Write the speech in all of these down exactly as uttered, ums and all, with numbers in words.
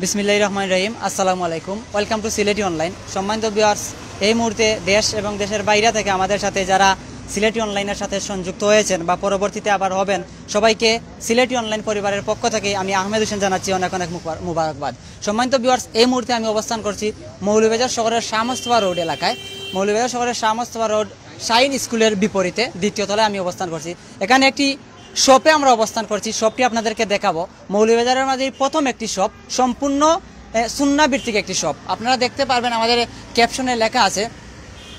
বিসমিল্লাহির রহমানির রহিম। আসসালামু আলাইকুম। Welcome to সিলেটি অনলাইন। সম্মানিত ভিউয়ার্স, এই মুহূর্তে দেশ এবং দেশের বাইরে থেকে আমাদের সাথে যারা সিলেটি অনলাইনের সাথে সংযুক্ত হয়েছেন বা পরবর্তীতে আবার হবেন, সবাইকে সিলেটি অনলাইন পরিবারের পক্ষ থেকে আমি আহমেদ হোসেন জানাচ্ছি অনেক অনেক মুবার- মুবারকবাদ। সম্মানিত ভিউয়ার্স, এই মুহূর্তে আমি অবস্থান করছি মৌলভীবাজার শহরের শাহ মোস্তফা রোড এলাকায়। মৌলভীবাজার শহরের শাহ মোস্তফা রোড শাহিন স্কুলের বিপরীতে দ্বিতীয় তলায় আমি অবস্থান করছি। এখানে একটি শপে আমরা অবস্থান করছি, শপটি আপনাদেরকে দেখাবো। মৌলভীবাজারের মাঝে এই প্রথম একটি শপ, সম্পূর্ণ এ, সুন্না ভিত্তিক একটি শপ। আপনারা দেখতে পারবেন আমাদের ক্যাপশনে লেখা আছে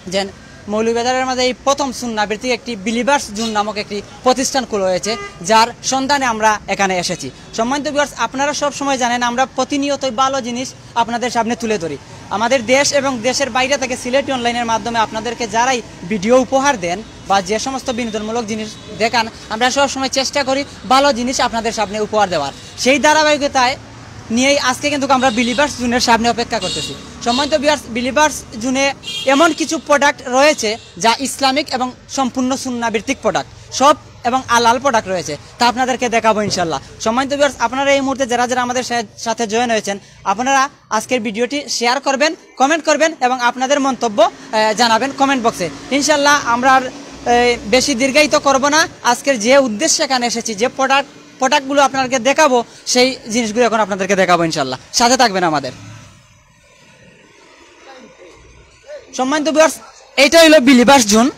যে মৌলভীবাজারের মাঝে এই প্রথম সুন্না ভিত্তিক একটি বিলিভার্স জোন নামক একটি প্রতিষ্ঠান খোলা হয়েছে, যার সন্ধানে আমরা এখানে এসেছি। সম্মানিত ভিউয়ার্স, আপনারা সব সময় জানেন আমরা প্রতিনিয়তই ভালো জিনিস আপনাদের সামনে তুলে ধরি। আমাদের দেশ এবং দেশের বাইরে থেকে সিলেটি অনলাইনের মাধ্যমে আপনাদেরকে যারাই ভিডিও উপহার দেন বা যে সমস্ত বিনোদনমূলক জিনিস দেখান, আমরা সব সময় চেষ্টা করি ভালো জিনিস আপনাদের সামনে উপহার দেওয়ার। সেই ধারাবাহিকতায় নিয়েই আজকে কিন্তু আমরা বিলিভার্স জোনের সামনে অপেক্ষা করতেছি। সম্মানিত ভিউয়ার্স, বিলিভার্স জোনে এমন কিছু প্রোডাক্ট রয়েছে যা ইসলামিক এবং সম্পূর্ণ সুন্না ভিত্তিক প্রোডাক্ট, শপ এবং হালাল প্রোডাক্ট রয়েছে, তা আপনাদেরকে দেখাবো ইনশাল্লাহ। সম্মানিত ভিউয়ার্স, আপনারা এই মুহূর্তে যারা যারা আমাদের সা- সাথে জয়েন হয়েছেন, আপনারা আজকের ভিডিওটি শেয়ার করবেন, কমেন্ট করবেন এবং আপনাদের মন্তব্য আহ, জানাবেন কমেন্ট বক্সে। ইনশাল্লাহ আমরা আর, আহ, বেশি দীর্ঘায়িত করব না। আজকের যে উদ্দেশ্যে এখানে এসেছি, যে প্রোডাক্ট প্রোডাক্টগুলো আপনাদেরকে দেখাবো, সেই জিনিসগুলো এখন আপনাদেরকে দেখাবো ইনশাল্লাহ। সাথে থাকবেন আমাদের। সম্মানিত ভিউয়ার্স, এইটা হইলো বিলিভার্স জোন।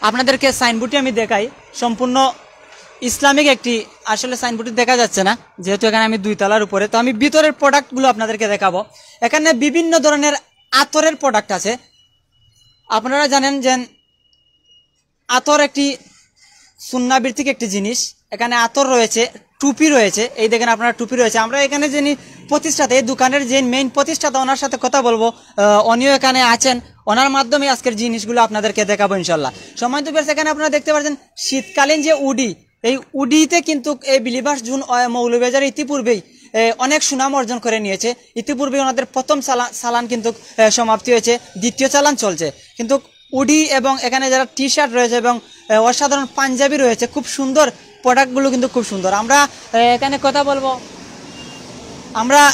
আপনাদেরকে সাইনবোর্ডটি আমি দেখাই, সম্পূর্ণ ইসলামিক একটি। আসলে সাইনবোর্ডটি দেখা যাচ্ছে না, যেহেতু এখানে আমি দুই তলার উপরে। তো আমি ভিতরের প্রোডাক্টগুলো আপনাদেরকে দেখাবো। এখানে বিভিন্ন ধরনের আতরের প্রোডাক্ট আছে। আপনারা জানেন যে আতর একটি সুন্না ভিত্তিক একটি জিনিস। এখানে আতর রয়েছে, টুপি রয়েছে, এই দেখেন আপনারা টুপি রয়েছে। আমরা এখানে যিনি প্রতিষ্ঠাতা, এই দোকানের যে মেইন প্রতিষ্ঠাতা, ওনার সাথে কথা বলবো। আহ, উনিও এখানে আছেন, ওনার মাধ্যমে আজকের জিনিসগুলো আপনাদেরকে দেখাবো ইনশাল্লাহ। সম্মানিত ভিউয়ার্স, এখানে আপনারা দেখতে পাচ্ছেন শীতকালীন যে উডি, এই উডিতে কিন্তু এই বিলিভার্স জোন, আহ, মৌলভীবাজারে ইতিপূর্বেই, আহ, অনেক সুনাম অর্জন করে নিয়েছে। ইতিপূর্বেই ওনাদের প্রথম চালা- চালান কিন্তু, আহ, সমাপ্তি হয়েছে, দ্বিতীয় চালান চলছে। কিন্তু উডি এবং এখানে যারা টি শার্ট রয়েছে এবং, আহ, অসাধারণ পাঞ্জাবি রয়েছে, খুব সুন্দর প্রোডাক্টগুলো কিন্তু খুব সুন্দর। আমরা, আহ, এখানে কথা বলবো, আমরা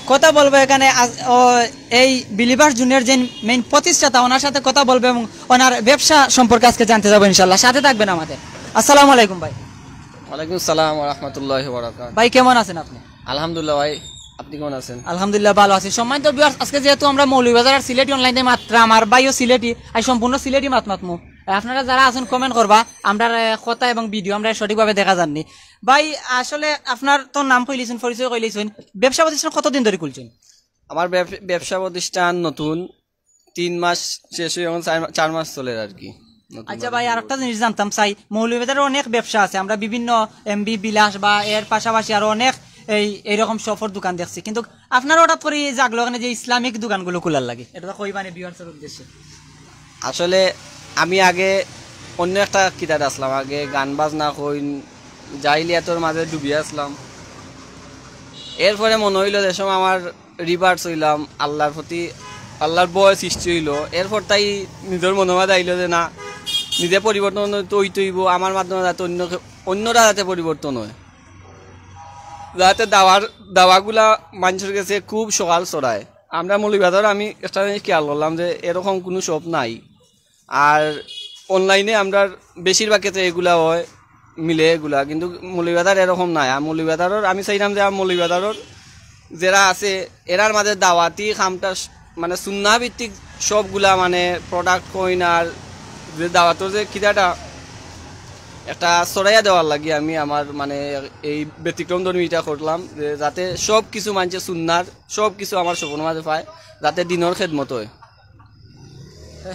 কথা বলবো এখানে আজ, ও, এই বিলিভার্স জোনের যে মেইন প্রতিষ্ঠাতা, ওনার সাথে কথা বলবো এবং ওনার ব্যবসা সম্পর্কে আজকে জানতে যাবো ইনশাল্লাহ। সাথে থাকবেন আমাদের। আসসালামু আলাইকুম ভাই। ওয়ালাইকুম আসসালাম ওয়া রাহমাতুল্লাহি ওয়া বারাকাতুহু। ভাই, কেমন আছেন আপনি? আলহামদুলিল্লাহ ভাই, আপনি কেমন আছেন? আলহামদুলিল্লাহ, ভালো আছি। সম্মানিত ভিউয়ার্স, আজকে যেহেতু আমরা মৌলভীবাজার আর সিলেটি অনলাইনে মাত্র, আমার ভাইও সিলেটি, আর সম্পূর্ণ সিলেটি মাত মাতমু। আপনারা যারা আছেন কমেন্ট করবা, আমরা কথা এবং ভিডিও আমরা সঠিকভাবে দেখা যাননি। ভাই, আসলে আপনার তো নাম কইলিছুন, পরিচয় কইলিছুন, ব্যবসা প্রতিষ্ঠান কতদিন ধরে খুলছেন? আমার ব্যব- ব্যবসা প্রতিষ্ঠান নতুন, তিন মাস শেষ হয়ে এখন চার মা- চার মাস চলে আর কি। নতুন আচ্ছা ভাবে ভাই, শুরু আর একটা জিনিস জানতাম চাই, মৌলভীবাজারে অনেক ব্যবসা আছে, আমরা বিভিন্ন এমবি বিলাস বা এর পাশাপাশি আরো অনেক এই এইরকম শপর দোকান দেখছি, কিন্তু আপনার হঠাৎ করে এই জাগলো এখানে যে ইসলামিক দোকানগুলো খোলার লাগে, এটা তো কইবানে ভিউয়ার্সের উদ্দেশ্যে। আসলে আমি আগে অন্য একটা কিতাত আসলাম, আগে গান বাজনা কইন জাহিলিয়াতর মাঝে ডুবিয়া আসলাম। এরপরে মনে হইলো যে সময় আমার রিভার্স হইলাম, আল্লাহর প্রতি আল্লাহর ভয় সৃষ্টি হইলো। এরপর তাই নিজের মনে মাঝে আইলো যে না, নিজে পরিবর্তন তো হইতে হইব, আমার মাধ্যমে যাতে অন্য কেউ- অন্যরা যাতে পরিবর্তন হয়, যাতে দাওয়ার দাওয়াগুলা মানুষের কাছে খুব সকাল ছড়ায়। আমরা মৌলভীবাজার আমি একটা জিনিস খেয়াল করলাম যে এরকম কোনো শপ নাই। আর অনলাইনে আমরা বেশিরভাগ ক্ষেত্রে এগুলা হয়, মিলে এগুলা, কিন্তু মৌলভীবাজার এরকম নাই। আর মৌলভীবাজারের আমি চাইলাম যে আমার মৌলভীবাজারের যারা আছে এরার মাঝে দাওয়াতি খামটা স- মানে সুন্না ভিত্তিক সবগুলা মানে প্রোডাক্ট কইন আর যে দাওয়াতর যে কিতাটা একটা ছড়াইয়া দেওয়ার লাগি আমি আমার মানে এই ব্যতিক্রম ধর্মী এটা করলাম যে যাতে সব কিছু মানছে সুন্নার সব কিছু আমার শপর মাঝে পায়, যাতে দিনের খেদমত হয়।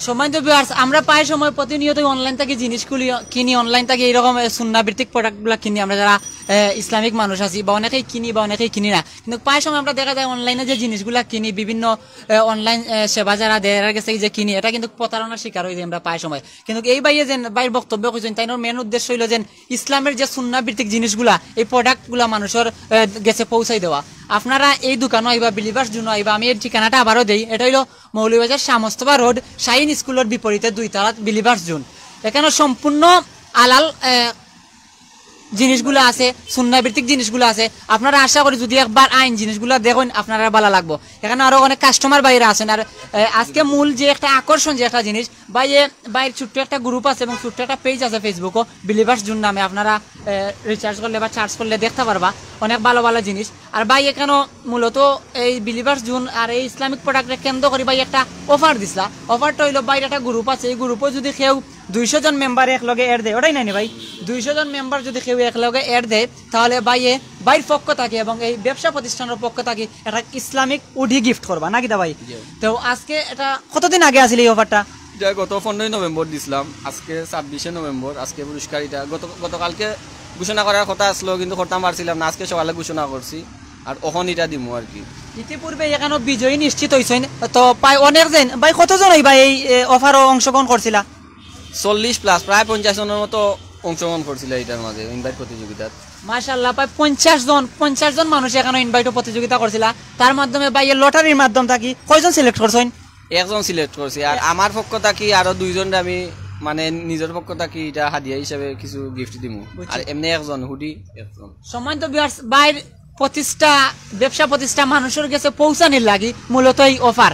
সম্মানিত ভিউয়ার্স, আমরা প্রায় সময় প্রতিনিয়তই অনলাইন থেকে জিনিস খুলি, কিনি, অনলাইন থেকে এইরকম এ, সুন্না ভিত্তিক প্রোডাক্টগুলো কিনি। আমরা যারা এ, ইসলামিক মানুষ আছি বা অনেকেই কিনি বা অনেকেই কিনি না, কিন্তু প্রায় সময় আমরা দেখা যায় অনলাইনে যে জিনিসগুলো কিনি, বিভিন্ন এ, অনলাইন এ, সেবা যারা দেয় এরার গেছে যে কিনি, এটা কিন্তু প্রতারণার শিকার হয়ে যায় আমরা প্রায় সময়। কিন্তু এই ভাইয়ে যে ভাইয়ের বক্তব্য কইছেন, তাইনর মেইন উদ্দেশ্য হইলো যে ইসলামের যে সুন্না ভিত্তিক জিনিসগুলা, এই প্রোডাক্টগুলা মানুষের এ, গেছে পৌঁছাই দেওয়া। আপনারা এই দোকানও আইবা, বিলিভার্স জোনও আইবা, আমি এর ঠিকানাটা আবারও দেই। এটা হইলো মৌলভীবাজার শাহ মোস্তফা রোড, শাহিন স্কুলের বিপরীতে দুই তালাত বিলিভার্স জোন। এখানে সম্পূর্ণ আলাল, এ, জিনিসগুলা আছে, সুন্না ভিত্তিক জিনিসগুলা আছে। আপনারা আশা করি যদি একবার আইন জিনিসগুলা দেখইন, আপনারা ভালা লাগবো। এখানো আরো অনেক কাস্টমার ভাইরা আছইন। আর এ, আজকে মূল যে একটা আকর্ষণ, যে একটা জিনিস, ভাইয়ে, ভাইর ছোট্ট একটা গ্রুপ আছে এবং ছোট্ট একটা পেজ আছে ফেসবুকও, বিলিভার্স জুন নামে। আপনারা রিসার্চ করলে বা সার্চ করলে দেখতা পারবা অনেক ভালা ভালা জিনিস। আর ভাই এখানো মূলত এই বিলিভার্স জুন আর এই ইসলামিক প্রোডাক্টরে কেন্দ্র করি ভাই একটা অফার দিছলা। অফারটা অইলো, ভাইর একটা গ্রুপ আছে, এই গ্রুপও যদি কেউ দুইশো জন মেম্বার একলগে অ্যাড দেয়, ওটাই নায়নি ভাই? দুইশো জন মেম্বার যদি কেউ একলগে অ্যাড দেয়, তাহলে ভাইয়ে, ভাইর পক্ষ থাকি এবং এই ব্যবসা প্রতিষ্ঠানর পক্ষ থাকি একটা ইসলামিক উডি গিফট করবা, না কিতা ভাই? তো আজকে এটা কতদিন আগে আছিল এই অফারটা? এটা গত পনেরোই নভেম্বর দিছলাম, আজকে ছাব্বিশে নভেম্বর, আজকে পুরস্কার এটা গত, গতকালকে ঘোষণা করার কথা আছলো, কিন্তু করতাম পারছিলাম না, আজকে সকালে ঘোষণা করছি, আর অখন এটা দিমু আর কি। ইতিপূর্বে এখানো বিজয়ী নিশ্চিত অইছইন, তো প্রায় অনেক জন, ভাই কতজন অইবা এই অফারও অংশগ্রহণ করছিলা? চল্লিশ প্লাস, প্রায় পঞ্চাশ জনর মতো অংশগ্রহণ করছিল এটার মাঝে, ইনভাইট প্রতিযোগিতাত। মাশাআল্লাহ, প্রায় পঞ্চাশ জন, পঞ্চাশ জন মানুষ এখানো ইনভাইটও প্রতিযোগিতা করছিলা। তার মাধ্যমে ভাইয়ে লটারির মাধ্যম থাকি কয়জন সিলেক্ট করছইন? একজন সিলেক্ট করছি, আর আমার পক্ষ থাকি আরো দুইজনরে আমি, মানে, নিজের পক্ষ থাকি এটা হাদিয়া হিসাবে কিছু গিফট দিমু। বুঝছি। আর এমনি একজন হুডি, একজন। সম্মানিত ভিউয়ার্স, ভাইর প্রতিষ্ঠা, ব্যবসা প্রতিষ্ঠা মানুষর গেছে পৌঁছানির লাগি মূলত এই অফার।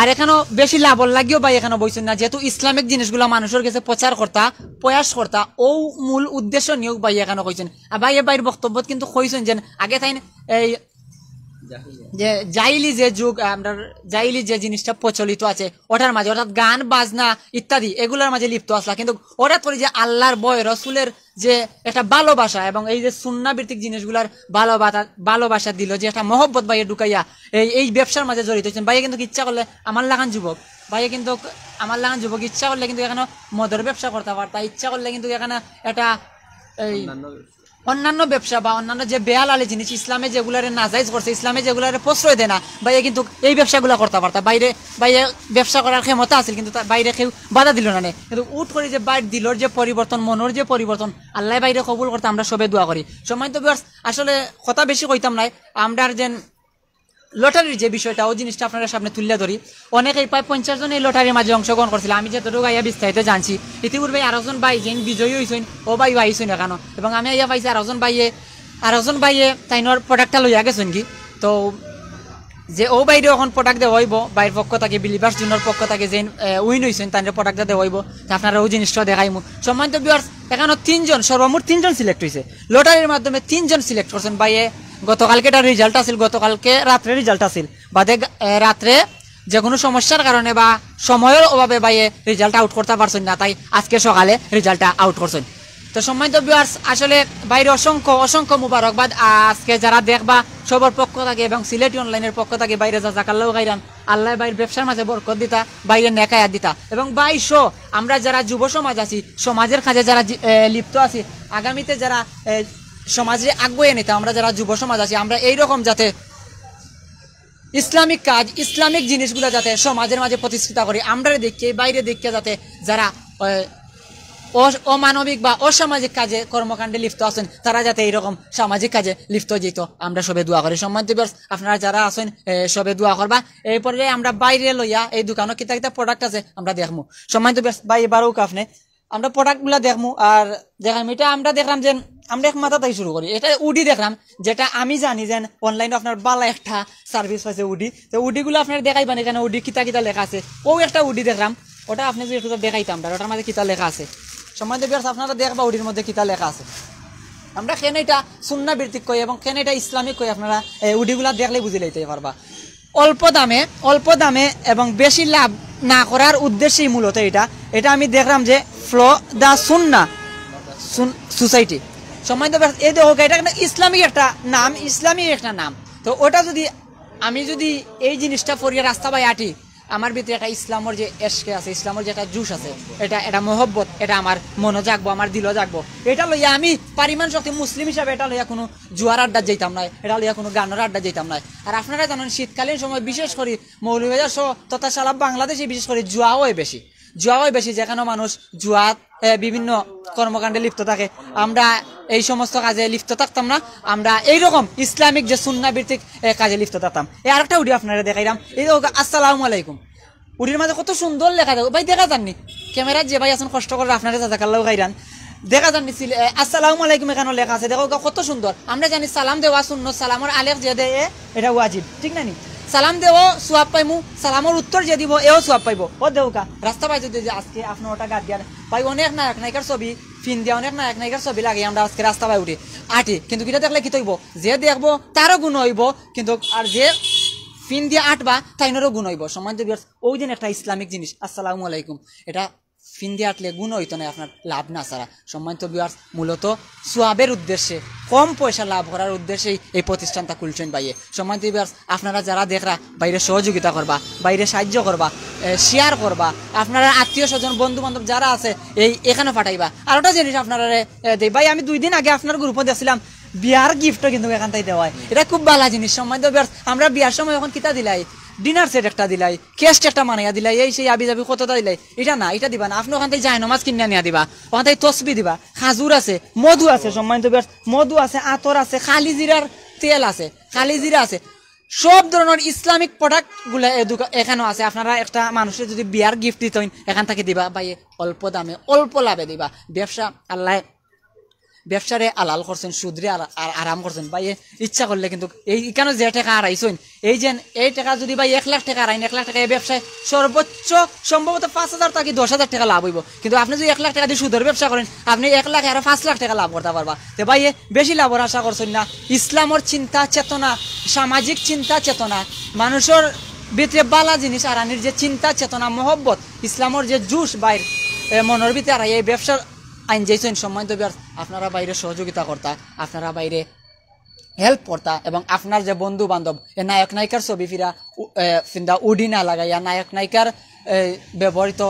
আর এখানো বেশি লাভর লাগিও ভাই এখানো বইছইন না, যেহেতু ইসলামিক জিনিসগুলা মানুষর গেছে প্রচার করতা, প্রয়াস করতা, ও মূল উদ্দেশ্য নিয়োগ ভাই এখানো কইছইন। আর ভাই এ ভাইর বক্তব্য কিন্তু কইছইন যে আগে তাইন এই যে জাইলি যে যুগ, আমরা জাইলি যে জিনিসটা প্রচলিত আছে, ওটার মাঝে, অর্থাৎ গান বাজনা ইত্যাদি এগুলার মাঝে লিপ্ত আছলা, কিন্তু হঠাৎ করি যে আল্লাহর ভয়, রসুলের যে একটা ভালোবাসা এবং এই যে সুন্না ভিত্তিক জিনিসগুলার ভালোবাসা, ভালোবাসা দিল, যে একটা মহব্বত ভাইয়ে ঢুকাইয়া এই, এই ব্যবসার মাঝে জড়িত অইছইন। ভাইয়ে কিন্তু ইচ্ছা করলে আমার লাখান যুবক, ভাইয়ে কিন্তু আমার লাখান যুবক ইচ্ছা করলে কিন্তু এখানো মদর ব্যবসা করতা পারতা, ইচ্ছা করলে কিন্তু এখানো একটা এই অন্যান্য ব্যবসা বা অন্যান্য যে বেহালালি জিনিস ইসলামে যেগুলারে নাজাইজ করছে, ইসলামে যেগুলারে প্রশ্রয় দেয় না, ভাইয়ে কিন্তু এই ব্যবসাগুলা করতা পারতা। ভাইরে, ভাইয়ে ব্যবসা করার ক্ষমতা আছিল, কিন্তু তা-, ভাইরে কেউ বাধা দিল না নে। কিন্তু উঠ করি যে ভাইর দিলর যে পরিবর্তন, মনর যে পরিবর্তন, আল্লায় ভাইরে কবুল করতা আমরা সবে দোয়া করি। সম্মানিত ভিউয়ার্স, আসলে কথা বেশি কইতাম নায়, আমরার যেন লটারির যে বিষয়টা, ও জিনিসটা আপনারার সামনে তুলিয়া ধরি। অনেকেই প্রায় পঞ্চাশ জন এই লটারির মাঝে অংশগ্রহণ করছিল, আমি যতটুকু আইয়া বিস্তারিত জানছি। ইতিপূর্বে আরো জন ভাই যেন বিজয়ী অইছইন, ও ভাই আইছইন এখানো, এবং আমি আইয়া পাইছি আরো জন ভাইয়ে, আরো জন ভাইয়ে তাইনর প্রোডাক্টটা লইয়া গেছইন কি। তো যে ও ভাইরে অখন প্রোডাক্ট দেওয়া অইবো, ভাইর পক্ষ থাকি, বিলিভার্স জুনর পক্ষ থাকি যে উইন অইছইন, তাইনরে প্রোডাক্টটা দেওয়া অইবো। তে আপনারারে ও জিনিসটা দেখাইমু। সম্মানিত ভিউয়ার্স, এখানো তিনজন, সর্বমোট তিনজন সিলেক্ট অইছে, লটারির মাধ্যমে তিনজন সিলেক্ট করছইন ভাইয়ে। গতকালকে এটার রেজাল্ট আছিল, গতকালকে রাত্রে রেজাল্ট আছিল, বাদে গা-, এ, রাত্রে যে কোনো সমস্যার কারণে বা সময়র অভাবে ভাইয়ে রেজাল্ট আউট করতা পারছইন না, তাই আজকে সকালে রেজাল্টটা আউট করছইন। তো সম্মানিত ভিউয়ার্স, আসলে ভাইরে অসংখ্য, অসংখ্য মুবারকবাদ। আজকে যারা দেখবা সবর পক্ষ থাকি এবং সিলেটি অনলাইনর পক্ষ থাকি ভাইরে জাজাকাল্লাহু খাইরান। আল্লায় ভাইর ব্যবসার মাঝে বরকত দিতা, ভাইরে নেক হায়াত দিতা। এবং ভাই সহ আমরা যারা যুব সমাজ আছি, সমাজের কাজে যারা জি-, এ, লিপ্ত আছি, আগামীতে যারা, এ, সমাজরে আগুয়াইয়া নিতা, আমরা যারা যুব সমাজ আছি, আমরা এইরকম যাতে ইসলামিক কাজ, ইসলামিক জিনিসগুলা যাতে সমাজের মাঝে প্রতিষ্ঠিত করি, আমরারে দেখিয়া, ভাইরে দেখিয়া যাতে যারা, এ, অ-, অমানবিক বা অসামাজিক কাজে, কর্মকাণ্ডে লিপ্ত আছইন, তারা যাতে এইরকম সামাজিক কাজে লিপ্ত অইতো, আমরা সবে দোয়া করি। সম্মানিত ভিউয়ার্স, আপনারা যারা আছইন, এ, সবে দোয়া করবা। এই পরে আমরা ভাইরে লইয়া এই দোকানো কিতা কিতা প্রোডাক্ট আছে আমরা দেখমু। সম্মানিত ভিউয়ার্স, ভাই এবারও আপনি আমরা প্রোডাক্টগুলা দেখমু আর দেখাইমু। এটা আমরা দেখলাম যে আমরা এক মাথা থাকি শুরু করি। এটা উডি দেখলাম, যেটা আমি জানি যে অনলাইনে আপনার ভালা একটা সার্ভিস পাইছে উডি। তো উডিগুলা আপনারে দেখাইবানি, এখানো উডি কিতা কিতা লেখা আছে। ও একটা উডি দেখলাম, ওটা আপনি যদি একটু দেখাইতাম, আর ওটার মাঝে কিতা লেখা আছে। সম্মানিত ভিউয়ার্স, আপনারা দেখবা উডির মধ্যে কিতা লেখা আছে। আমরা কেনে এটা সুন্না ভিত্তিক কই এবং কেনে এটা ইসলামিক কই, আপনারা, এ, উডিগুলা দেখলে বুঝি লইতে পারবা। অল্প দামে, অল্প দামে এবং বেশি লাভ না করার উদ্দেশ্যেই মূলত এটা। এটা আমি দেখলাম যে ফ্লো দা সুন্না সুন-, সোসাইটি। সম্মানিত ভিউয়ার্স, এই দেখো, এটা একটা ইসলামিক একটা নাম, ইসলামিক একটা নাম। তো ওটা যদি, আমি যদি এই জিনিসটা পড়িয়া রাস্তা বায় আটি, আমার ভিতরে একটা ইসলামর যে এশকে আছে, ইসলামর যে একটা জুশ আছে, এটা, এটা মহব্বত, এটা আমার মনো জাগবো, আমার দিলো জাগবো। এটা লইয়া আমি পরিমাণ শক্তি মুসলিম হিসাবে এটা লইয়া কোনো জুয়ার আড্ডা যাইতাম নায়, এটা লইয়া কোনো গানর আড্ডা যাইতাম নায়। আর আপনারা জানেন, শীতকালীন সময় বিশেষ করি মৌলভীবাজার সহ তথা সারা বাংলাদেশে বিশেষ করি জুয়া অয় বেশি, জুয়া অয় বেশি, যেখানে মানুষ জুয়া, এ, বিভিন্ন কর্মকাণ্ডে লিপ্ত থাকে। আমরা এই সমস্ত কাজে লিপ্ত থাকতাম না, আমরা এইরকম ইসলামিক যে সুন্না ভিত্তিক, এ, কাজে লিপ্ত থাকতাম। এই আরেকটা উডি আপনারে দেখাইলাম, এই দেখো, আসসালামু আলাইকুম। উডির মাঝে কত সুন্দর লেখা দেখো ভাই, দেখা যাননি? ক্যামেরার যে ভাই আছেন কষ্ট করে, আপনারে জাজাকাল্লাহু খাইরান। দেখা যার নি সিলে-, এ, আসসালামু আলাইকুম এখানো লেখা আছে, দেখো কত সুন্দর। আমরা জানি সালাম দেওয়া সুন্নত, সালামর আলেক যে দেয় এ, এটা ওয়াজিব, ঠিক না নি? সালাম দেওয়া সওয়াব পাইমু, সালামর উত্তর যে দিব এও সওয়াব পাইবো। ও দেউকা, রাস্তা বায় যদি যে আজকে আপনি ওটা গাদ দিয়া, ভাই, অনেক নায়ক নায়িকার ছবি, ফিন দিয়া অনেক নায়ক নায়িকার ছবি লাগে, আমরা আজকে রাস্তা বায় উঠি, আটি, কিন্তু কিতা দেখলে কিতা অইবো? যে দেখবো তারও গুণ অইবো, কিন্তু আর যে ফিন দিয়া আটবা তাইনরও গুণ অইবো। সম্মানিত viewers, ওই দিন একটা ইসলামিক জিনিস, আসসালামু আলাইকুম, এটা ফিন দিয়া আটলে গুণ অইতো নায় আপনার লাভ না ছাড়া। সম্মানিত viewers, মূলত সওয়াবের উদ্দেশ্যে, কম পয়সা লাভ করার উদ্দেশ্যেই এই প্রতিষ্ঠানটা খুলছেন ভাইয়ে। সম্মানিত viewers, আপনারা যারা দেখরা, ভাইরে সহযোগিতা করবা, ভাইরে সাহায্য করবা, এ, share করবা, আপনারা আত্মীয় স্বজন বন্ধু বান্ধব যারা আছে এই এখানো পাঠাইবা। আর ওটা জিনিস আপনারা দেই ভাই, আমি দুই দিন আগে আপনার গ্রুপো দেখছিলাম বিয়ার গিফটও কিন্তু এখান থাকি দেওয়া হয়, এটা খুব ভালা জিনিস। সম্মানিত viewers, আমরা বিয়ার সময় এখন কিতা দিলাই, ডিনার সেট একটা দিলাই, কেস্ট একটা বানাইয়া দিলাই, এই সেই আবি যাবি কতটা দিলাই, এটা না, এটা দিবা না। আপনি ওখান থাকি জায়নামাজ কিনিয়া নিয়া দিবা, ওখান থাকি তসবি দিবা, খাজুর আছে, মধু আছে, সম্মানিত viewers, মধু আছে, আতর আছে, খালি জিরার তেল আছে, খালি জিরা আছে, সব ধরনের ইসলামিক প্রোডাক্ট গুলা এ দোকা-, এখানো আছে। আপনারা একটা মানুষরে যদি বিয়ার গিফট দিতে হইন, এখান থাকি দিবা ভাই, অল্প দামে অল্প লাভে দিবা। ব্যবসা আল্লাহ, ব্যবসারে হালাল করছেন, সুদরে আলা-, আর আরাম করছেন ভাই। ইচ্ছা করলে কিন্তু এই এখানো যে টাকা হারাইছেন, এই যে এই টাকা যদি ভাই এক লাখ টাকা হারাইন, এক লাখ টাকা এই ব্যবসায় সর্বোচ্চ সম্ভবত পাঁচ হাজার থাকি দশ হাজার টাকা লাভ হইব। কিন্তু আপনি যদি এক লাখ টাকা দিয়ে সুদের ব্যবসা করেন, আপনি এক লাখ আরো পাঁচ লাখ টাকা লাভ করতে পারবা। তে ভাই, এ বেশি লাভর আশা করছেন না। ইসলামর চিন্তা চেতনা, সামাজিক চিন্তা চেতনা, মানুষের ভিতরে বালা জিনিস আরানির যে চিন্তা চেতনা, মহব্বত, ইসলামর যে জুশ বাইর, এ, মনের ভিতরে আর এই ব্যবসার আইন যাইছেন। সম্মানিত viewers, আপনারা ভাইরে সহযোগিতা করতা, আপনারা ভাইরে হেল্প করতা, এবং আপনার যে বন্ধু বান্ধব এ নায়ক নায়িকার ছবি ফিরা উ-, এ, ফিন্দা উডি না লাগাইয়া, নায়ক নায়িকার এ, ব্যবহৃত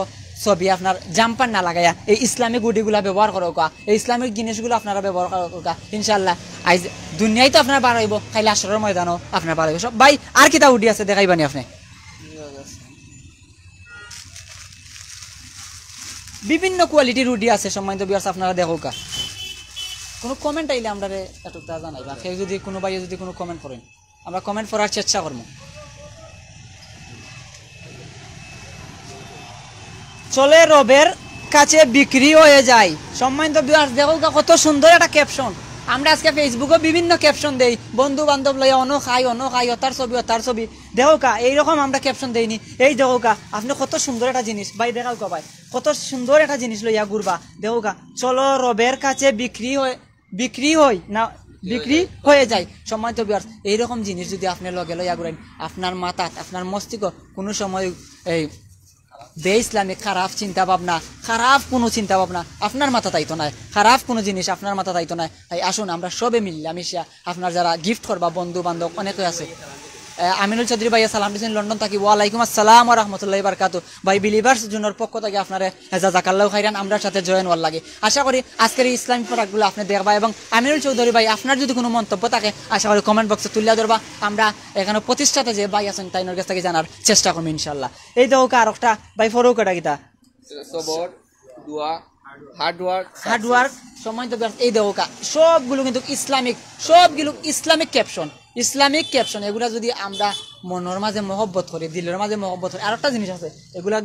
ছবি আপনার জাম্পার না লাগাইয়া এই ইসলামিক উডিগুলা ব্যবহার করউক্কা, এই ইসলামিক জিনিসগুলা আপনারা ব্যবহার করউক্কা। ইনশাআল্লাহ আইজ দুনিয়ায় তো আপনার বার হইব, খাইলে হাশরর ময়দানও আপনার বার হইব। সব ভাই, আর কিতা উডি আছে দেখাইবানি আপনি? বিভিন্ন কোয়ালিটির উডি আছে, সম্মানিত viewers, আপনারা দেখউক্কা। কোনো কমেন্ট আইলে আমরারে একটু তা জানাইবা, কেউ যদি, কোনো ভাইয়ে যদি কোনো কমেন্ট করেন, আমরা কমেন্ট পড়ার চেষ্টা করবো। চলে রবের কাছে বিক্রি হয়ে যায়। সম্মানিত viewers, দেখউক্কা কত সুন্দর একটা ক্যাপশন। আমরা আজকে ফেসবুকে বিভিন্ন ক্যাপশন দেই, বন্ধু বান্ধব লইয়া অনো খাই, অনো খাই, অতার ছবি, অতার ছবি। দেখউক্কা, এইরকম আমরা ক্যাপশন দেইনি। এই দেখউক্কা, আপনি কত সুন্দর একটা জিনিস, ভাই, দেখউক্কা ভাই, কত সুন্দর একটা জিনিস লইয়া ঘুরবা। দেখউক্কা, চলো রবের কাছে বিক্রি হয়ে, বিক্রি হই না, বিক্রি হয়ে যায়। সম্মানিত viewers, এইরকম জিনিস যদি আপনি লগে লইয়া ঘুরেন, আপনার মাথাত, আপনার মস্তিষ্ক কোনো সময় এই বেইসলামিক খারাপ চিন্তা ভাবনা, খারাপ কোনো চিন্তা ভাবনা আপনার মাথাত আইতো নায়, খারাপ কোনো জিনিস আপনার মাথাত আইতো নায়। তাই আসুন, আমরা সবে মিল্লা মিশিয়া, আপনার যারা গিফট করবা, বন্ধু বান্ধব অনেকে আছে। আহ, আমিনুল চৌধুরী ভাইয়া সালাম দিয়েছেন লন্ডন থাকি, ওয়ালাইকুম আসসালাম ওয়া রাহমাতুল্লাহি ওয়া বারাকাতুহু। ভাই, বিলিভার্স জোনর পক্ষ থাকি আপনারে জাজাকাল্লাহু খাইরান, আমরার সাথে জয়েন হওয়ার লাগি। আশা করি আজকের এই ইসলামিক প্রোডাক্টগুলো আপনি দেখবা, এবং আমিনুল চৌধুরী ভাই, আপনার যদি কোনো মন্তব্য থাকে, আশা করি কমেন্ট বক্সে তুলিয়া ধরবা। আমরা এখানো প্রতিষ্ঠাতা যে ভাই আছেন, তাইনর গেছ থাকি জানার চেষ্টা করমু ইনশাআল্লাহ। এই দেখউক্কা আরোকটা ভাই, ফরউক্কা কিতা? সবর, দোয়া, হার্ড ওয়ার্ক, হার্ড ওয়ার্ক। সম্মানিত viewers, এই দেখউক্কা সবগুলো কিন্তু ইসলামিক, সবগুলো ইসলামিক ক্যাপশন, ইসলামিক ক্যাপশন। এগুলা যদি আমরা মনর মাঝে মহব্বত করি, দিলর মাঝে মহব্বত করি, আরোকটা জিনিস আছে, এগুলা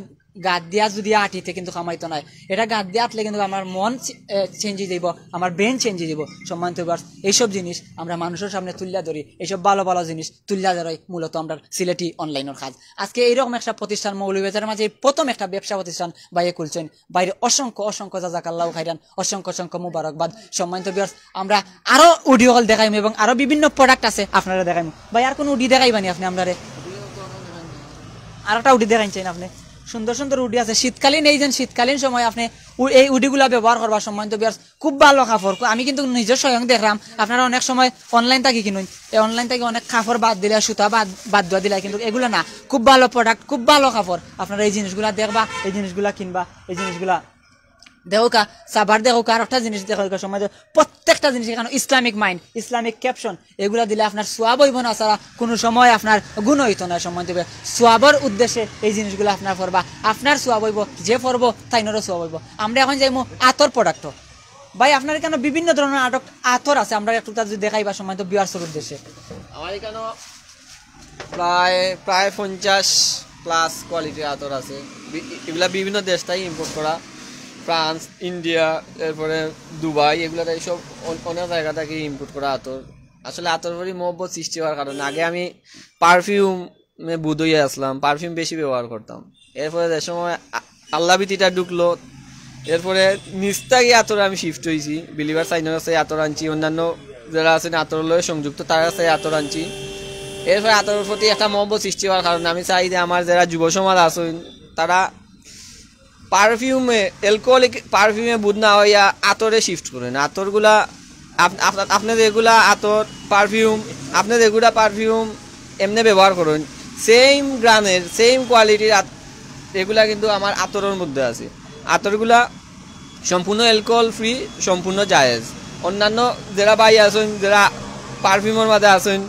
গাত দিয়া যদি আটিতে কিন্তু কামাইতো নায়। এটা গাত দিয়া আটলে কিন্তু আমার মন চে-, এ, চেঞ্জ হয়ে যাইব, আমার ব্রেন চেঞ্জ হয়ে যাইব। সম্মানিত viewers, এইসব জিনিস আমরা মানুষের সামনে তুলিয়া ধরি, এইসব ভালো ভালো জিনিস তুলিয়া ধরাই মূলত আমরা সিলেটি অনলাইনের কাজ। আজকে এইরকম একটা প্রতিষ্ঠান মৌলভীবাজারের মাঝে প্রথম একটা ব্যবসা প্রতিষ্ঠান ভাইয়ে খুলছেন, ভাইরে অসংখ্য অসংখ্য জাজাকাল্লাহু খাইরান, অসংখ্য অসংখ্য মুবারকবাদ। সম্মানিত viewers, আমরা আরো উডি অকল দেখাইমু এবং আরো বিভিন্ন প্রোডাক্ট আছে আপনারে দেখাইমু। ভাই, আর কোনো উডি দেখাইবানি আপনি আমরারে? আরোকটা উডি দেখাইন চাইন আপনি? সুন্দর সুন্দর উডি আছে শীতকালীন, এই যে শীতকালীন সময় আপনি উ-, এই উডিগুলা ব্যবহার করবা। সম্মানিত viewers, খুব ভালো কাপড়। আমি কিন্তু নিজে স্বয়ং দেখলাম, আপনারা অনেক সময় অনলাইন থাকি কিনুন, এই অনলাইন থাকি অনেক কাপড় বাদ দিলে, সুতা বাদ, বাদ দেওয়া দিলে, কিন্তু এগুলা না, খুব ভালো প্রোডাক্ট, খুব ভালো কাপড়। আপনারা এই জিনিসগুলা দেখবা, এই জিনিসগুলা কিনবা, এই জিনিসগুলা দেখউক্কা, সাবার দেখউক্কা, আরোকটা জিনিস দেখউক্কা, সম্মানিত, প্রত্যেকটা জিনিস এখানো ইসলামিক মাইন্ড, ইসলামিক ক্যাপশন, এগুলা দিলে আপনার সওয়াব হইব না ছাড়া কোনো সময় আপনার গুণ হইতো না। সম্মানিত ভাই, সওয়াবর উদ্দেশ্যে এই জিনিসগুলা আপনার পড়বা, আপনার সওয়াব হইব, যে পড়বো তাইনরও সওয়াব হইব। আমরা এখন যাইমু আতর প্রোডাক্ট। ভাই, আপনার এখানো বিভিন্ন ধরনের আটক-, আতর আছে, আমরা একটু তা যদি দেখাইবা সম্মানিত viewers-র উদ্দেশ্যে। আমার এখানো প্রায়, প্রায় পঞ্চাশ প্লাস কোয়ালিটির আতর আছে। বি-, এগুলা বিভিন্ন দেশ থাকি ইম্পোর্ট করা। ফ্রান্স, ইন্ডিয়া, এরপরে দুবাই, এগুলা থাকি সব অন-, অনেক জায়গা থাকি ইম্পোর্ট করা আতর। আসলে আতর প্রতি মহব্বত সৃষ্টি হওয়ার কারণে আগে আমি পারফিউমে বুধ হইয়া আসলাম, পারফিউম বেশি ব্যবহার করতাম। এরপরে যে সময় আ-, আল্লাহ ভীতিটা ঢুকলো, এরপরে নিজ থাকি আতর আমি শিফট হইছি। বিলিভার সাইনর আছে আতর আনছি, অন্যান্য যারা আছেন আতর লয়ে সংযুক্ত, তারা আছে আতর আনছি। এরপরে আতরের প্রতি একটা মহব্বত সৃষ্টি হওয়ার কারণে আমি চাই যে আমার যারা যুব সমাজ আছেন, তারা পারফিউমে, অ্যালকোহলিক পারফিউমে বুধ না হইয়া আতরে শিফট করেন। আতরগুলা আপ-, আপ-, আপনি যেগুলা আতর, পারফিউম, আপনি যেগুলা পারফিউম এমনি ব্যবহার করেন, সেম গ্রানের, সেম কোয়ালিটির আত-, এগুলা কিন্তু আমার আতরের মধ্যে আছে। আতরগুলা সম্পূর্ণ অ্যালকোহল ফ্রি, সম্পূর্ণ জায়েজ। অন্যান্য যারা ভাই আছেন, যারা পারফিউমের মাঝে আছেন,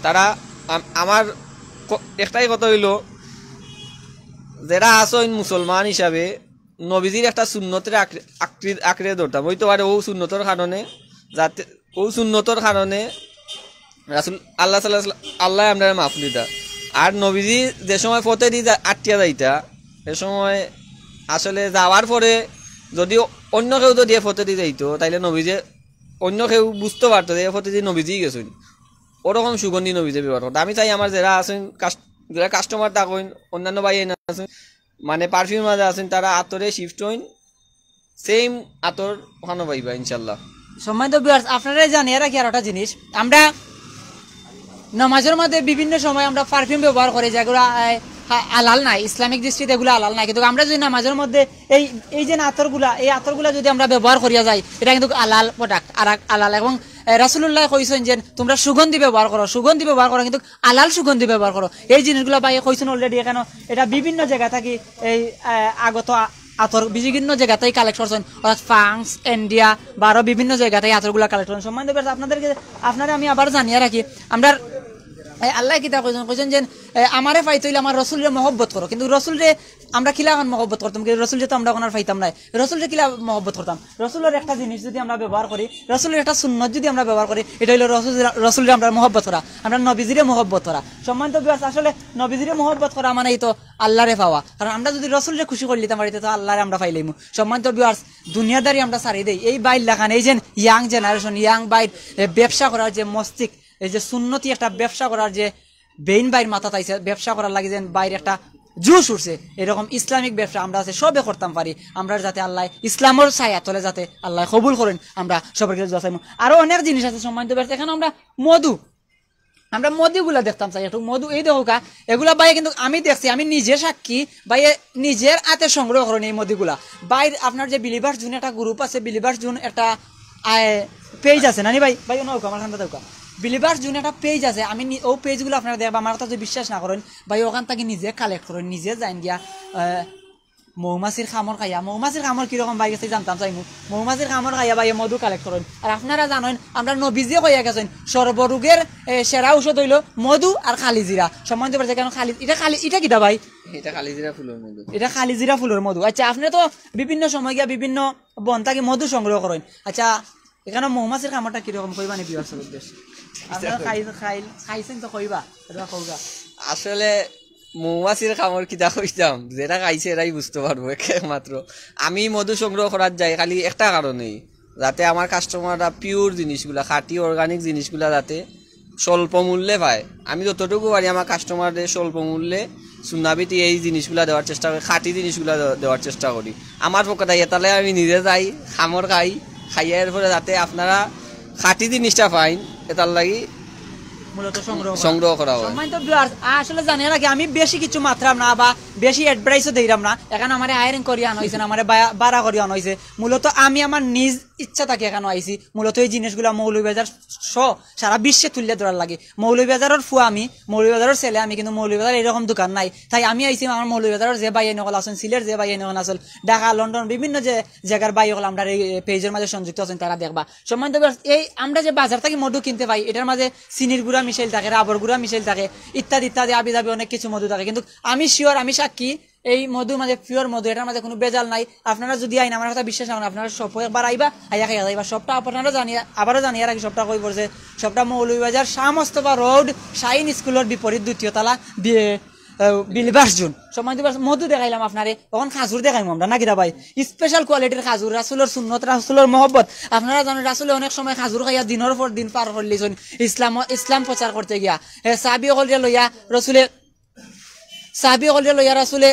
তারা আম-, আমার ক-, একটাই কথা হইল, যারা আছেন মুসলমান হিসাবে নবীজির একটা সুন্নতরে আঁকড়ে, আঁকড়ে, আঁকড়ে ধরতাম। হইতে পারে ও সুন্নতর কারণে, যাতে ও সুন্নতর কারণে রাসুল আল্লাহ সাল্লাহ, আল্লাহ আমরা মাফ দিতা। আর নবীজি যে সময় পথে দি যা-, আটকিয়া যাইতা, এ সময় আসলে যাওয়ার পরে যদি অন্য কেউ যদি এ পথে দি যাইতো, তাইলে নবীজি অন্য কেউ বুঝতে পারতো যে এ পথে দি নবীজি গেছেন। ওরকম সুগন্ধি নবীজি ব্যবহার করতো। আমি চাই আমার যারা আছেন, কাস-, যারা কাস্টমার থাকেন, অন্যান্য ভাই আছেন, মানে পারফিউম মাঝে আছেন, তারা আতরে শিফট হইন, সেম আতর ওখানে পাইবা ইনশাল্লাহ। সম্মানিত ভিউয়ার্স, আপনারা জানিয়ে রাখি আর একটা জিনিস, আমরা নামাজের মধ্যে বিভিন্ন সময় আমরা পারফিউম ব্যবহার করি, যেগুলো আহ, হা- হালাল নাই, ইসলামিক দৃষ্টিতে এগুলো হালাল নাই। কিন্তু আমরা যদি নামাজের মধ্যে এই এই যে আতরগুলা, এই আতরগুলা যদি আমরা ব্যবহার করিয়া যাই, এটা কিন্তু হালাল প্রোডাক্ট, আর হালাল। এবং আহ, রাসূলুল্লাহ কইছেন যে তোমরা সুগন্ধি ব্যবহার করো, সুগন্ধি ব্যবহার করো, কিন্তু হালাল সুগন্ধি ব্যবহার করো। এই জিনিসগুলা ভাই কইছেন অলরেডি। এখানে এটা বিভিন্ন জায়গা থাকি এই আহ, আগত আ- আতর বিভিন্ন জায়গাতেই কালেক্ট করছেন, অর্থাৎ ফ্রান্স, ইন্ডিয়া বা আরো বিভিন্ন জায়গাতেই আতরগুলা কালেক্ট করছেন। সম্মানিত ভিউয়ার্স, আপনাদেরকে আপনারা আমি আবার জানিয়ে রাখি, আমরা আল্লাহ কিতা কইছেন, কইছেন যে এ, আমারে পাইতে হইলে আমার রসুলরে মহব্বত করো। কিন্তু রসুলরে আমরা কিলা এখন মহব্বত করতাম, কিন্তু রসুলরে তো আমরা এখন আর পাইতাম না। রসুলরে কিলা মহব্বত করতাম? রসুলের একটা জিনিস যদি আমরা ব্যবহার করি, রসুলের একটা সুন্নত যদি আমরা ব্যবহার করি, এটা হইলো রসুল, রসুলরে আমরা মহব্বত করা, আমরা নবীজিরে মহব্বত করা। সম্মানিত ভিউয়ার্স, আসলে নবীজিরে মহব্বত করা মানে এই তো আল্লাহরে পাওয়া। কারণ আমরা যদি রসুলরে খুশি করে নিতাম পারি, তো আল্লাহরে আমরা পাইলাইমু। সম্মানিত ভিউয়ার্স, দুনিয়াদারি আমরা ছাড়ি দেই। এই বাইর লাখান, এই যে ইয়াং জেনারেশন, ইয়াং বাইর, এ, ব্যবসা করার যে মস্তিক, এই যে সুন্নতি একটা ব্যবসা করার যে বেইন বাইর মাথাত আইছে, ব্যবসা করার লাগি যেন বাইর একটা জোশ উঠছে, এরকম ইসলামিক ব্যবসা আমরা আছে সবে করতাম পারি। আমরা যাতে আল্লাহ ইসলামর ছায়া তলে যাতে আল্লাহ কবুল করেন, আমরা সবার কাছে দোয়া চাইমু। আরো অনেক জিনিস আছে সম্মানিত ব্যবসা। এখানে আমরা মধু, আমরা মধুগুলা দেখতাম চাই একটু। মধু এই দেখো কা, এগুলা ভাইয়ে কিন্তু আমি দেখছি, আমি নিজে সাক্ষী, ভাইয়ে নিজের হাতে সংগ্রহ করেন এই মধুগুলা। বাইর আপনার যে বিলিভার্স জুন একটা গ্রুপ আছে, বিলিভার্স জুন একটা পেজ আছে, নানি ভাই? ভাই, ওনা আমার খান্দা দেউকা। বিলিভার্স জুন একটা পেজ আছে, আমি নি- ও পেজগুলো আপনারা দেখবা, আমার কথা যদি বিশ্বাস না করেন, ভাই, ওখান থেকে নিজে কালেক্ট করেন, নিজে যাইন গিয়া। আহ, মৌমাছির কামড় খাইয়া, মৌমাছির কামড় কিরকম ভাই গেছে জানতাম চাইমু। মৌমাছির কামড় খাইয়া ভাই মধু কালেক্ট করেন। আর আপনারা জানেন, আমরা নবীজিয়ে কইয়া গেছেন, সর্বরোগের এ, সেরা ঔষধ হইলো মধু আর খালি জিরা। সম্মানিত ব্যবসা, কেন খালি, এটা খালি, এটা কিটা ভাই? এটা খালি জিরা ফুলের মধু। এটা খালি জিরা ফুলের মধু। আচ্ছা, আপনি তো বিভিন্ন সময় গিয়া বিভিন্ন বন থাকি মধু সংগ্রহ করেন। আচ্ছা, এখানে মৌমাছির কামড়টা কিরকম কইবা নি ভিউয়ার্সের উদ্দেশ্যে? আপনারা খাই খাই খাইছেন তো কইবা, এটা কইবা। আসলে মৌমাছির কামড় কিতা কইতাম, যেটা খাইছে এরাই বুঝতে পারবো একমাত্র। আমি মধু সংগ্রহ করার যাই খালি একটা কারণেই, যাতে আমার কাস্টমাররা পিওর জিনিসগুলা, খাঁটি অর্গানিক জিনিসগুলা যাতে স্বল্প মূল্যে পায়। আমি যতটুকু পারি আমার কাস্টমারদের স্বল্প মূল্যে সুন্নাবিতি এই জিনিসগুলা দেওয়ার চেষ্টা করি, খাঁটি জিনিসগুলা দে- দেওয়ার চেষ্টা করি। আমার পক্ষ থেকে এতালে আমি নিজে যাই, কামড় খাই, খাইয়া এরপরে যাতে আপনারা খাঁটি জিনিসটা পাইন, এটার লাগি মূলত সংগ্রহ করা। সংগ্রহ করা হয়। সম্মানিত ভিউয়ার্স, আসলে জানিয়ে রাখি, আমি বেশি কিছু মাতরাম না বা বেশি অ্যাডভাইসও দিলাম না। এখানে আমার হায়ারিং করি আনা হয়েছে না, আমার বায়া- ভাড়া করি আনা হয়েছে। মূলত আমি আমার নিজ ইচ্ছা থাকি এখানে আইছি। মূলত এই জিনিসগুলা মৌলভীবাজার সহ সারা বিশ্বে তুলিয়া ধরার লাগি। মৌলভীবাজারের ফুয়া আমি, মৌলভীবাজারের ছেলে আমি, কিন্তু মৌলভীবাজার এরকম দোকান নাই। তাই আমি আইছি আমার মৌলভীবাজারের যে ভাই নকল আছেন, সিলেট যে ভাই নকল আছেন, ঢাকা, লন্ডন, বিভিন্ন যে জায়গার ভাই হকল আমরা এই পেজের মাঝে সংযুক্ত আছেন, তারা দেখবা। সম্মানিত ভিউয়ার্স, এই আমরা যে বাজার থাকি মধু কিনতে পাই, এটার মাঝে চিনির গুঁড়া মিশাইল থাকে, রাবর গুঁড়া মিশাইল থাকে, ইত্যাদি ইত্যাদি আবি যাবি অনেক কিছু মধু থাকে। কিন্তু আমি শিওর, আমি সাক্ষী, এই মধু মাঝে পিওর মধু, এটার মাঝে কোনো ভেজাল নাই। আপনারা যদি আইন আমার কথা বিশ্বাস না করেন, আপনারা সব একবার আইবা, আইয়া খাইয়া যাইবা। সবটা আপনারা জানিয়ে, আবারও জানিয়ে রাখি, সবটা কই পড়ছে, সবটা মৌলভীবাজার শাহ মোস্তফা রোড, শাহিন স্কুলের বিপরীত দ্বিতীয় তলা, বি- আহ, বিলিভার্স জুন। সম্মানিত viewers, মধু দেখাইলাম আপনারে, এখন খাজুর দেখাইমু আমরা, না কিতা ভাই? স্পেশাল কোয়ালিটির খাজুর, রাসুলর সুন্নত, রাসুলর মহব্বত। আপনারা জানেন, রাসুলে অনেক সময় খাজুর খাইয়া দিনর পর দিন পার করলিছইন ইসলাম, ইসলাম প্রচার করতে গিয়া। এ, সাহাবি অকলরে লইয়া রসুলে, সাহাবি অকলরে লইয়া রাসুলে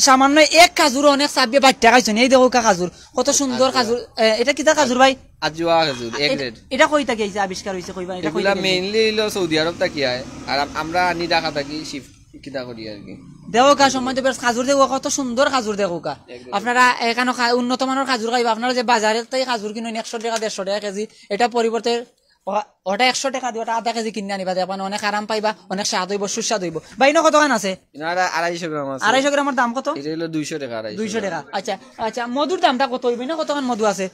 সামান্য এক খাজুর অনেক সাহাবিয়ে বাট্টা খাইছইন। এই দেখউক্কা খাজুর, কত সুন্দর খাজুর। এ, এটা কিতা খাজুর ভাই? আজুয়া খাজুর, এ-, এক এটা, রেড। এটা কই থাকি আইছে, আবিষ্কার হইছে কই বা? এটা কই এগুলা থাকি আইছে? মেইনলি হইলো সৌদি আরব থাকি আয়, আর আম-, আমরা আনি ঢাকা থাকি শিফট কিতা করি আর কি। দেখউক্কা, সম্মানিত viewers, খাজুর দেখউক্কা, কত সুন্দর খাজুর দেখউক্কা। একদম। আপনারা এখানো খা-, উন্নত মানের খাজুর খাইবা, আপনারা যে বাজারে তাই খাজুর কিনইন একশো টাকা, দেড়শো টাকা কেজি, এটা পরিবর্তে ওটা, ওটা একশো টাকা দিবা, ওটা আধা কেজি কিনে আনিবা, দেখবা অনেক আরাম পাইবা, অনেক স্বাদ হইব, সুস্বাদ হইব। ভাই, ইনো কতখান আছে? ইনো আড়া-, আড়াইশো গ্রাম আছে। আড়াইশো গ্রামর দাম কত? এটা হইলো দুইশো টাকা, আড়াইশো দুইশো টাকা। আচ্ছা, আচ্ছা, মধুর দামটা কত হইব? ইনো কতখান মধু আছে?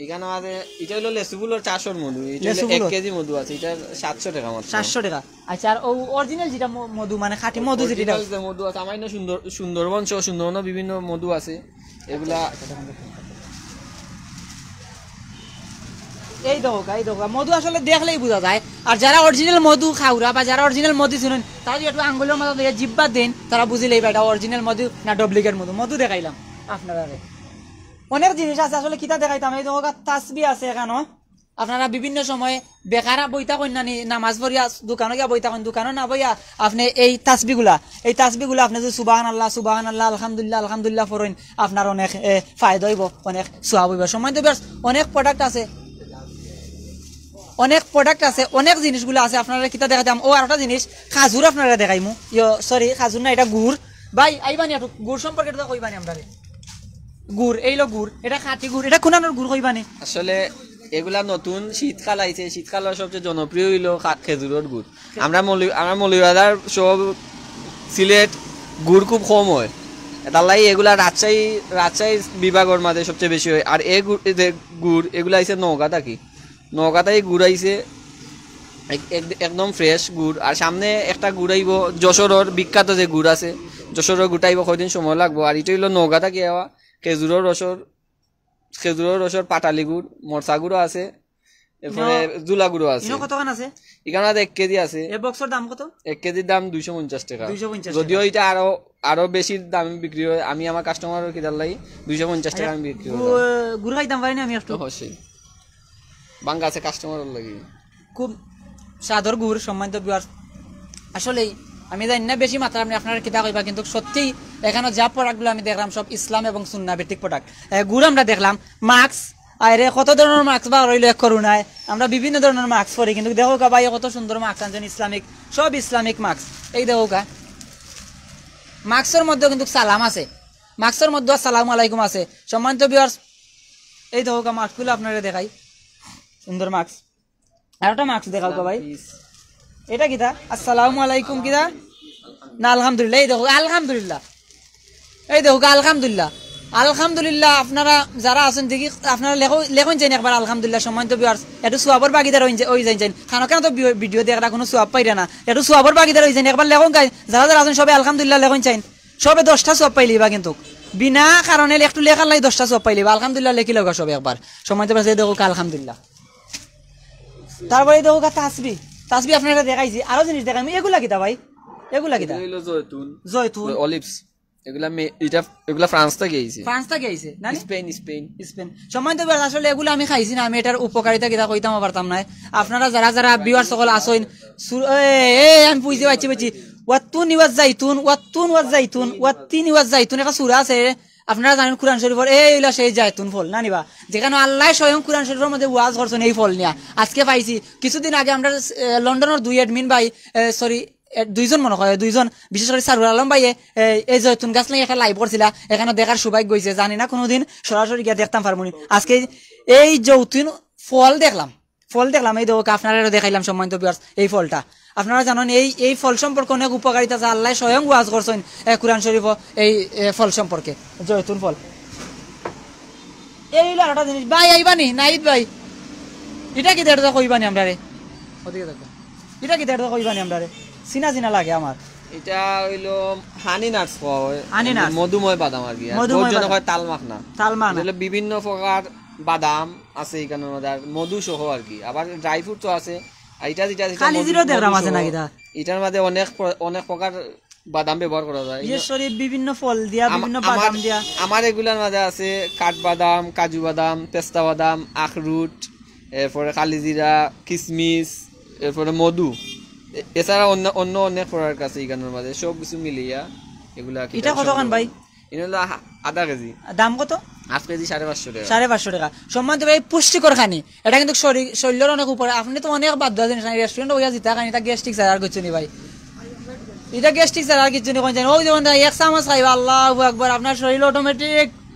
এখানে আছে, এটা হইলো লেসু ফুলর চাষর মধু, এটা হইলো লেসু এক ফুলর? কেজি মধু আছে, এটা সাতশো টাকা মাত্র। সাতশো টাকা। আচ্ছা, আর ও অরিজিনাল যেটা ম-, মধু, মানে খাঁটি মধু যেটা, অরিজিনাল যে মধু আছে, আমার এখানে সুন্দর, সুন্দরবন সহ সুন্দরবনর বিভিন্ন মধু আছে, এগুলা। এই দেখউক্কা, এই দেখউক্কা, মধু আসলে দেখলেই বুঝা যায়। আর যারা অরিজিনাল মধু খাওরা বা যারা অরিজিনাল মধু চিনইন, তারা যদি একটু আঙ্গুলের মাঝে দিয়ে জিব্বা দেন, তারা বুঝিলেই বা এটা অরিজিনাল মধু না ডুপ্লিকেট মধু। মধু দেখাইলাম আপনারারে। অনেক জিনিস আছে, আসলে কিতা দেখাইতাম। এই দেখউক্কা, তাসবি আছে এখানো। আপনারা বিভিন্ন সময় বেকার বইতা কইন না নি, নামাজ পড়িয়া দোকানো গিয়া বইতা কইন, দোকানো না বইয়া আপনি এই তাসবিগুলা, এই তাসবিগুলা আপনি যদি সুবহানাল্লাহ, সুবহানাল্লাহ, আলহামদুলিল্লাহ, আলহামদুলিল্লাহ পড়ইন, আপনার অনেক, এ, ফায়দা হইব, অনেক সওয়াব হইব। সম্মানিত viewers, অনেক প্রোডাক্ট আছে, অনেক প্রোডাক্ট আছে, অনেক জিনিসগুলা আছে। আপনারা কিতা দেখাইতাম? ও, আরেকটা জিনিস, খাজুর আপনারা দেখাইমু। ইয়ো, সরি, খাজুর না, এটা গুড়। ভাই, আইবানি একটু গুড় সম্পর্কে একটু কইবানি আমরারে। গুড়, এইলো গুড়, এটা খাঁটি গুড়, এটা কুনানোর গুড় কইবানি? আসলে এগুলা নতুন শীতকাল আইছে, শীতকালর সবচেয়ে জনপ্রিয় হইলো খা-, খেজুরর গুড়। আমরা মৌলভী-, আমরা মৌলভীবাজার সহ সিলেট গুড় খুব কম হয়, তার লাগি এগুলা রাজশাহী, রাজশাহী বিভাগর মাঝে সবচেয়ে বেশি হয়। আর এই গুড়, এই যে গুড়, এগুলা আইছে নওগাঁ থাকি। নওগাঁত এই গুড় আইছে, এক-, এক-, একদম ফ্রেশ গুড়। আর সামনে একটা গুড় আইব, যশোরর বিখ্যাত যে গুড় আছে, যশোরর গুড়টা আইব, কয়দিন সময় লাগবো। আর এটা হইলো নওগাঁ থাকি আওয়া, খেজুরর রসর, খেজুরর রসর পাটালি গুড়, মরসা গুড়ও আছে, এরপরে ইনো, জুলা গুড়ও আছে। ইনো কতখান আছে? এখানে আছে এক কেজি আছে। এ বক্সর দাম কত? এক কেজির দাম দুইশো পঞ্চাশ টাকা। দুইশো পঞ্চাশ টাকা। যদিও এটা আরো, আরো বেশি দামে বিক্রি হয়, আমি আমার কাস্টমারর কিতার লাগি দুইশো পঞ্চাশ টাকা আমি বিক্রি করি। গু-, গুড় খাইতাম পারি না আমি একটু? অবশ্যই। বাঙ্গা আছে কাস্টমারর লাগি। খুব স্বাদর গুড়, সম্মানিত ভিউয়ার্স। আসলেই আমি জানি না বেশি মাত্রা আমি আপনারা কিতা কইবা, কিন্তু সত্যি এখানে যা প্রোডাক্টগুলো আমি দেখলাম সব ইসলাম এবং সুন্না ভিত্তিক প্রোডাক্ট। এ, গুড় আমরা দেখলাম, মাস্ক, আরে কত ধরনের মাস্ক বার হইলো এক করোনায়। আমরা বিভিন্ন ধরনের মাস্ক পরি, কিন্তু দেখউক্কা ভাই কত সুন্দর মাস্ক আনছেন, ইসলামিক, সব ইসলামিক মাস্ক। এই দেখউক্কা, মাস্কর মধ্যে কিন্তু সালাম আছে, মাস্কর মধ্যে আসসালামু আলাইকুম আছে। সম্মানিত ভিউয়ার্স, এই দেখউক্কা মাস্কগুলো আপনারা দেখাই, সুন্দর মাস্ক। আর একটা মাস্ক দেখাও তো ভাই। এটা কিতা? আসসালামু আলাইকুম কিতা? না, আলহামদুলিল্লাহ। এই দেখো, আলহামদুলিল্লাহ। এই দেখো, আলহামদুলিল্লাহ। আলহামদুলিল্লাহ, আপনারা যারা আছেন দেখি, আপনারা লেখো, লেখইন চাইন একবার আলহামদুলিল্লাহ, সম্মানিত ভিউয়ার্স। একটু সওয়াবর ভাগিদার হইন যে-, হই যাইন চাইন। কারণ কেন তো ভিডিও, ভিডিও দেখরা কোনো সওয়াব পাইরা না। একটু সওয়াবর ভাগিদার হই যাইন, একবার লেখইন চাইন। যারা যারা আছেন সবে আলহামদুলিল্লাহ লেখইন চাইন। সবে দশটা সওয়াব পাইলিবা কিন্তু। বিনা কারণে একটু লেখার লাগি দশটা সওয়াব পাইলিবা। আলহামদুলিল্লাহ লেখি লওগা সবে একবার। সম্মানিত ভিউয়ার্স, এই দেখো আলহামদুলিল্লাহ। তারপরে এই দেখো গা তাসবি, তাসবি আপনারা দেখাইছি, আরো জিনিস দেখাইমু। এগুলা কিতা ভাই? এগুলা কিতা? এগুলা হইলো জয়তুন, জয়তুন। অলিভস। এগুলা মে-, এটা, এগুলা ফ্রান্স থাকি আইছে। ফ্রান্স থাকি আইছে, না নি? Spain, Spain. স্পেন। সম্মানিত ভিউয়ার্স, আসলে এগুলা আমি খাইছি না, আমি এটার উপকারিতা কিতা কইতামও পারতাম না। আপনারা যারা যারা ভিউয়ার্স সকল আছইন, সু-, এ, এ, আমি বুঝতে পারছি, বুঝছি। ওয়াত্তুন ওয়াজ জাইতুন, ওয়াত্তুন ওয়াজ জাইতুন, ওয়াত্তিন ওয়াজ জাইতুন, একটা সূরা আছে। আপনারা জানেন কোরআন শরীফর এই হইলা সেই জায়তুন ফল, না নি বা? যেখানে আল্লাহ স্বয়ং কোরআন শরীফর মধ্যে ওয়াজ করছেন এই ফল নিয়া। আজকে পাইছি, কিছুদিন আগে আমরা, এ, লন্ডনর দুই অ্যাডমিন ভাই, এ, সরি, এ, দুইজন মনে হয়, দুইজন, বিশেষ করে সারুল আলম ভাইয়ে, এ, এই জয়তুন গাছ নিয়ে একটা লাইভ করছিলা, এখানে দেখার সৌভাগ্য হইছে। জানি না কোনোদিন সরাসরি গিয়া দেখতাম পারমু নি। আজকে এই জৈতুন ফল দেখলাম, ফল দেখলাম, এই দেখো, আপনারারও দেখাইলাম সম্মানিত ভিউয়ার্স এই ফলটা। আপনারা জানেন এই, এই ফল সম্পর্কে অনেক উপকারিতা আছে, আল্লাহ স্বয়ং ওয়াজ করছেন, এ, কোরআন শরীফ এই, এ, ফল সম্পর্কে, জয়তুন ফল। এই হইলো আরেকটা জিনিস, ভাই আইবানি, নাহিদ ভাই, এটা কিতা এটা কইবানি আমরারে? ওদিকে দেখো, এটা কিতা এটা কইবানি আমরারে? চিনা চিনা লাগে আমার। এটা হইলো হানি নাটস কওয়া হয়, হানি নাটস। মধুময় বাদাম আর কি। আর মধুময় বহুত জনে বাদাম। কয় তাল মাখনা। তাল মাখনা। এটা হইলো বিভিন্ন প্রকার বাদাম আছে এখানের মধ্যে, আর মধু সহ আর কি। আবার ড্রাই ফ্রুট তো আছে। আর এটা যেটা, যেটা খালি মধু, জিরো দেখলাম মধু আছে সহ। না কিতা? এটার মধ্যে অনেক প্র-, অনেক প্রকার বাদাম ব্যবহার করা যায়। বিশেষ করে বিভিন্ন ফল দিয়া, আমা- বিভিন্ন আমার- বাদাম দিয়া। আমার এগুলার মাঝে আছে কাঠবাদাম, কাজু বাদাম, পেস্তা বাদাম, আখরুট, এরপরে কালিজিরা, কিশমিশ, এরপরে মধু। এ- এছাড়া অন্য অন্য অনেক প্রোডাক্ট আছে এখানের মাঝে, সব কিছু মিলিয়া এগুলা কি এটা কতখান ভাই? এটা হলো আ- আধা কেজি। দাম কত? হাফ কেজি সাড়ে পাঁচশো টাকা। সাড়ে পাঁচশো টাকা। সম্মানিত ভাই, পুষ্টিকর খানি, এটা কিন্তু শরীর শরীরের অনেক উপরে। আপনি তো অনেক বাদ দেওয়া জিনিস নাই, রেস্টুরেন্ট বইয়া জিতা খানি, এটা গ্যাস্ট্রিক ছাড়া আর কিছু নি ভাই, এটা গ্যাস্ট্রিক ছাড়া আর কিছু নি। কোন জানি ওই যেমন এক চামচ খাইবা, আল্লাহু আকবার, আপনার শরীর অটোমেটিক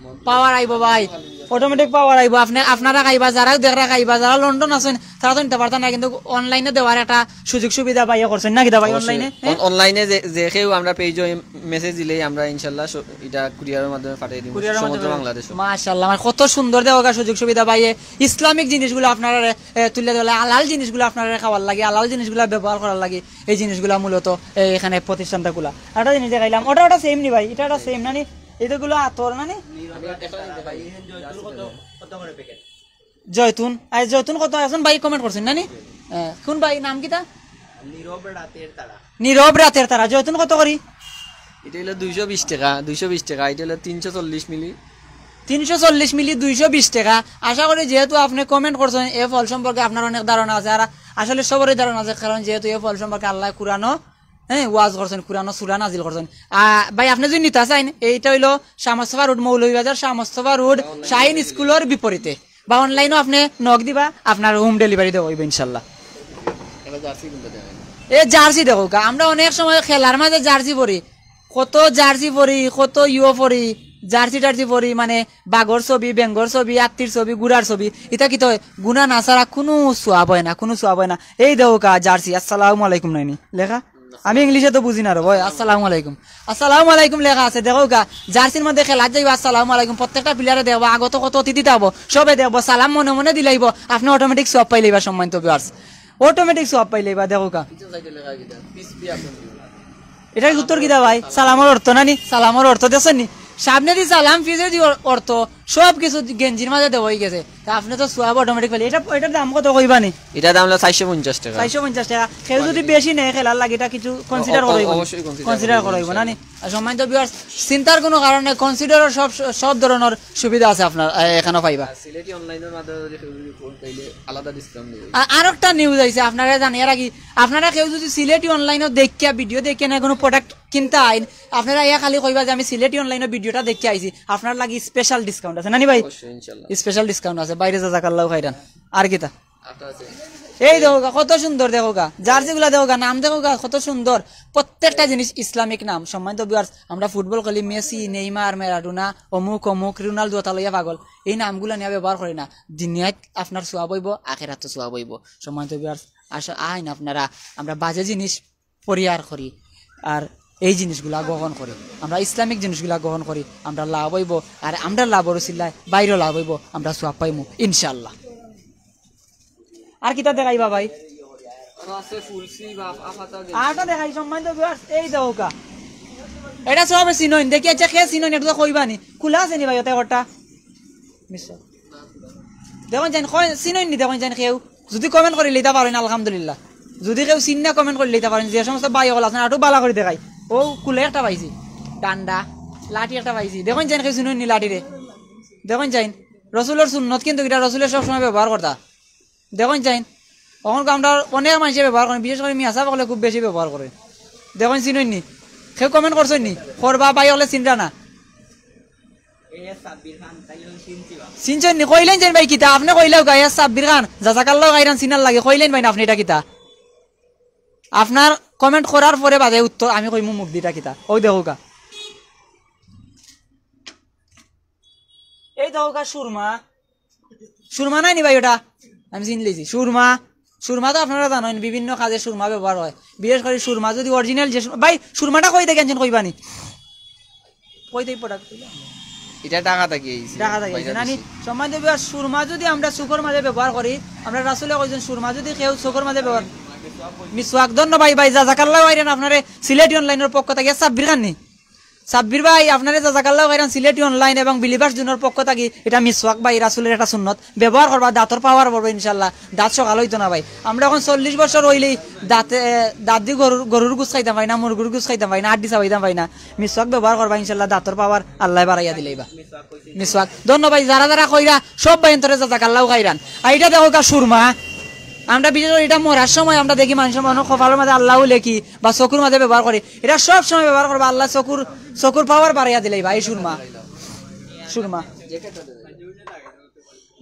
পাওয়ার আইবো ভাই, অটোমেটিক পাওয়ার আইবো। আপনি আপনারা খাইবা, যারা দেখরা খাইবা, যারা লন্ডন আছেন, তারা তো নিতে পারতা না, কিন্তু অনলাইনে দেওয়ার একটা সুযোগ সুবিধা পাইয়া করছেন নাকি দা ভাই? অনলাইনে অন- অনলাইনে যে যে কেউ আমরা পেজে মেসেজ দিলেই আমরা ইনশাল্লাহ স- এটা কুরিয়ারের মাধ্যমে পাঠিয়ে দিব সমগ্র বাংলাদেশে। মাশাআল্লাহ, আমার কত সুন্দর দেওয়া সুযোগ সুবিধা পাইয়ে। ইসলামিক জিনিসগুলো আপনারা এ, তুলে ধরলে, হালাল জিনিসগুলো আপনারা খাওয়ার লাগি, হালাল জিনিসগুলো ব্যবহার করার লাগি, এই জিনিসগুলো মূলত এ, এখানে প্রতিষ্ঠানটা খোলা। একটা জিনিস দেখাইলাম, ওটা ওটা সেম নি ভাই, এটা ওটা সেম না নি? এইগুলো আতর না নি? জয়তুন, আই জয়তুন কত আছেন ভাই, কমেন্ট করছেন না নি? এ, কোন ভাই, নাম কিতা? নীরব রাতের তারা। নীরব রাতের তারা। জয়তুন কত করি? এটা হলো দুইশো বিশ টাকা, দুইশো বিশ টাকা। এটা হলো তিনশো চল্লিশ মিলি। তিনশো চল্লিশ মিলি দুইশো বিশ টাকা। আশা করি যেহেতু আপনি কমেন্ট করছেন, এই ফল সম্পর্কে আপনার অনেক ধারণা আছে, আর আসলে সবারই ধারণা আছে, কারণ যেহেতু এই ফল সম্পর্কে আল্লাহ কুরআনও, হ্যাঁ, ওয়াজ করছেন, কুরআনও সূরা নাজিল করছেন। আহ, ভাই, আপনি যদি নিতে চাইন, এইটা হইলো শাহ মোস্তফা রোড, মৌলভীবাজার শাহ মোস্তফা রোড, শাহিন স্কুলের বিপরীতে, বা অনলাইনও আপনি নক দিবা, আপনার হোম ডেলিভারি দেওয়া হইবে ইনশাল্লাহ। এটা জার্সি কোনটা দেখেন? এ জার্সি দেখো কা, আমরা অনেক সময় খেলার মাঝে জার্সি পরি, কত জার্সি পরি, কত ইয়ো পরি, জার্সি টার্সি পরি, মানে বাঘর ছবি, বেঙ্গর ছবি, আত্তির ছবি, গুড়ার ছবি, এটা কিতা হয়? গুনা না ছাড়া কোনো সোয়াব হয় না, কোনো সোয়াব হয় না। এই দেখো কা জার্সি, আসসালামু আলাইকুম নাইনি লেখা, আমি ইংলিশে তো বুঝি না রে ভাই। আসসালামু আলাইকুম, আসসালামু আলাইকুম লেখা আছে। দেখো কা, জার্সির মধ্যে খেলাত যাইবা, আসসালামু আলাইকুম, প্রত্যেকটা প্লেয়ারে দেখবা, আগত কত অতিথি থাকবো, সবে দেখবো, সালাম মনে মনে দিলাইবো, আপনি অটোমেটিক সোয়াব পাইলাইবা। সম্মানিত ভিউয়ার্স, অটোমেটিক সোয়াব পাইলাইবা। দেখো কা, এটা উত্তর কিতা ভাই? সালামর অর্থ না নি? সালামর অর্থ দেখছেন নি? সামনে দি সালাম, পিছে দি অর- অর্থ, সব কিছু গেঞ্জির মাঝে দেওয়া হয়ে গেছে। তা আপনি তো সোয়াব অটোমেটিক পেলে। এটা এটার দাম কত কইবা নি? এটা দাম হলো চারশো পঞ্চাশ টাকা। চারশো পঞ্চাশ টাকা। কেউ যদি বেশি নেয় খেলার লাগি, এটা কিছু কনসিডার অ- করাইব না? অবশ্যই consider কনসিডার করবো, করাইব না নি? আর সম্মানিত ভিউয়ার্স, চিন্তার কোনো কারণে কনসিডারও সব সব ধরনের সুবিধা আছে আপনার এ, এখানে পাইবা। সিলেটি অনলাইনের মাধ্যমে যদি কেউ যদি ফোন পাইলে আলাদা ডিসকাউন্ট দেবে। আ- আরো একটা নিউজ আইছে, আপনারা জানিয়ে রাখি, আপনারা কেউ যদি সিলেটি অনলাইনে দেখিয়া, ভিডিও দেখিয়া না কোনো প্রোডাক্ট কিনতে আইন, আপনারা ইয়া খালি কইবা যে আমি সিলেটি অনলাইনে ভিডিওটা দেখিয়া আইছি, আপনার লাগি স্পেশাল ডিসকাউন্ট আছে না নি ভাই? অবশ্যই ইনশাল্লাহ। স্পেশাল ডিসকাউন্ট আছে, বাইরে জাজাকাল্লাহ খাইরান। আর কিতা? আচ্ছা আছে। এই দেখো গা, কত সুন্দর দেখো গা, জার্সি গুলা দেখো গা, নাম দেখো গা, কত সুন্দর। প্রত্যেকটা জিনিস ইসলামিক নাম। সম্মানিত ভিউয়ার্স, আমরা ফুটবল খেলি, মেসি, নেইমার, ম্যারাডোনা, অমুক অমুক, রোনালদো, তা লইয়া পাগল। এই নামগুলা নিয়ে ব্যবহার করি না। দুনিয়াত আপনার সোয়াব হইব, আখেরাত সোয়াব হইব। সম্মানিত ভিউয়ার্স, আশা আইন আপনারা, আমরা বাজে জিনিস পরিহার করি, আর এই জিনিসগুলা গ্রহণ করি, আমরা ইসলামিক জিনিসগুলা গ্রহণ করি, আমরা লাভ হইব। আর আমরা লাভর উসিলায় বাইরেও লাভ হইব, আমরা সোয়াব পাইমু ইনশাআল্লাহ। আর কিতা দেখাইবা ভাই? আরো আছে ফুল স্লিভ, আফ আফাতা। আরটা দেখাই সম্মানিত ভিউয়ার্স, এই দেখো কা। এটা সবে চিনইন, দেখি আচ্ছা কে চিনইন, এটা তো কইবা নি। খোলা আছে নি ভাই ওটা ঘরটা? মিশ্র। দেখইন চাইন, কয় চিনইন নি, দেখইন চাইন কেউ। যদি কমেন্ট করি লইতা পারেন আলহামদুলিল্লাহ। যদি কেউ চিন না কমেন্ট করি লইতা পারেন, যে সমস্ত ভাই অকল আছেন, আরো বালা করি দেখাই। ও কুলে একটা পাইছি, ডান্ডা, লাঠি একটা পাইছি। দেখইন চাইন কেউ চিনইন নি লাঠিরে। দেখইন চাইন, রসুলের সুন্নত কিন্তু এটা রসুলের সবসময় ব্যবহার করতা। দেখইন চাইন, অখন আমরা অনেক মানুষে ব্যবহার করেন, বিশেষ করে মিয়া সাহেব অকলে খুব বেশি ব্যবহার করে। দেখইন চিনইন নি, কেউ কমেন্ট করছইন নি, করবা ভাই অকলে চিনরা না। চিনছইন নি? কইলেন যেন ভাই কিতা, আপনি কইলেও গায়ে সাব্বির খান, জাজাকাল্লাহ খাইরান চিনার লাগে, কইলেন ভাই না আপনি এটা কিতা? আপনার কমেন্ট করার পরে বাদে উত্তর আমি কইমু মুখ দিটা কিতা। ওই দেখো গা। এই দেখো গা সুরমা। সুরমা নাই নি ভাই ওটা? আমি চিনলিছি। সুরমা, সুরমা তো আপনারা জানেন বিভিন্ন কাজে সুরমা ব্যবহার হয়। বিশেষ করে সুরমা যদি অরিজিনাল যে সুর-, ভাই সুরমাটা কই দেখেন কইবা নি? কই দেই প্রোডাক্ট? এটা ঢাকা থেকে আইছে। দেখা যায় না নি? সম্মানিত ভিউয়ার, সুরমা যদি আমরা চোখের মাঝে ব্যবহার করি, আমরা রাসুলে কইছেন সুরমা যদি কেউ চোখের মাঝে ব্যবহার, মিসওয়াক, ধন্য ভাই, ভাই জাজাকাল্লাহ খাইরান, আপনারে সিলেটি অনলাইনের পক্ষ থেকে সাব্বির খান নি। সাব্বির ভাই, আপনারে জাজাকাল্লাহ খাইরান। সিলেটি অনলাইন এবং বিলিভার্স জুনর পক্ষ থাকি এটা মিসওয়াক ভাই, রাসুলের একটা সুন্নত, ব্যবহার করবা, দাঁতর পাওয়ার পড়বে ইনশাল্লাহ, দাঁত সকাল হইতো না ভাই। আমরা এখন চল্লিশ বছর হইলেই দাঁতে, দাঁত দি গরুর, গরুর গুস খাইতাম পাই না, মুরগুর গুস খাইতাম পাই না, হাড্ডি চাবাইতাম পাই না। মিসওয়াক ব্যবহার করবা ইনশাল্লাহ, দাঁতর পাওয়ার আল্লাহ বাড়াইয়া দিলাইবা। মিসওয়াক, ধন্যবাদ। যারা যারা কইরা, সব ভাই অন্তরে জাজাকাল্লাহ খাইরান। আর এটা দেখো কা সুরমা, আমরা বিশেষ করে এটা মরার সময় আমরা দেখি মানুষের মনে কপালের মাঝে আল্লাহ লেখি বা চকুর মাঝে ব্যবহার করি, এটা সব সময় ব্যবহার করবা। আল্লাহ চকুর, চকুর পাওয়ার বাড়াইয়া দিলাইবা এই সুরমা, সুরমা।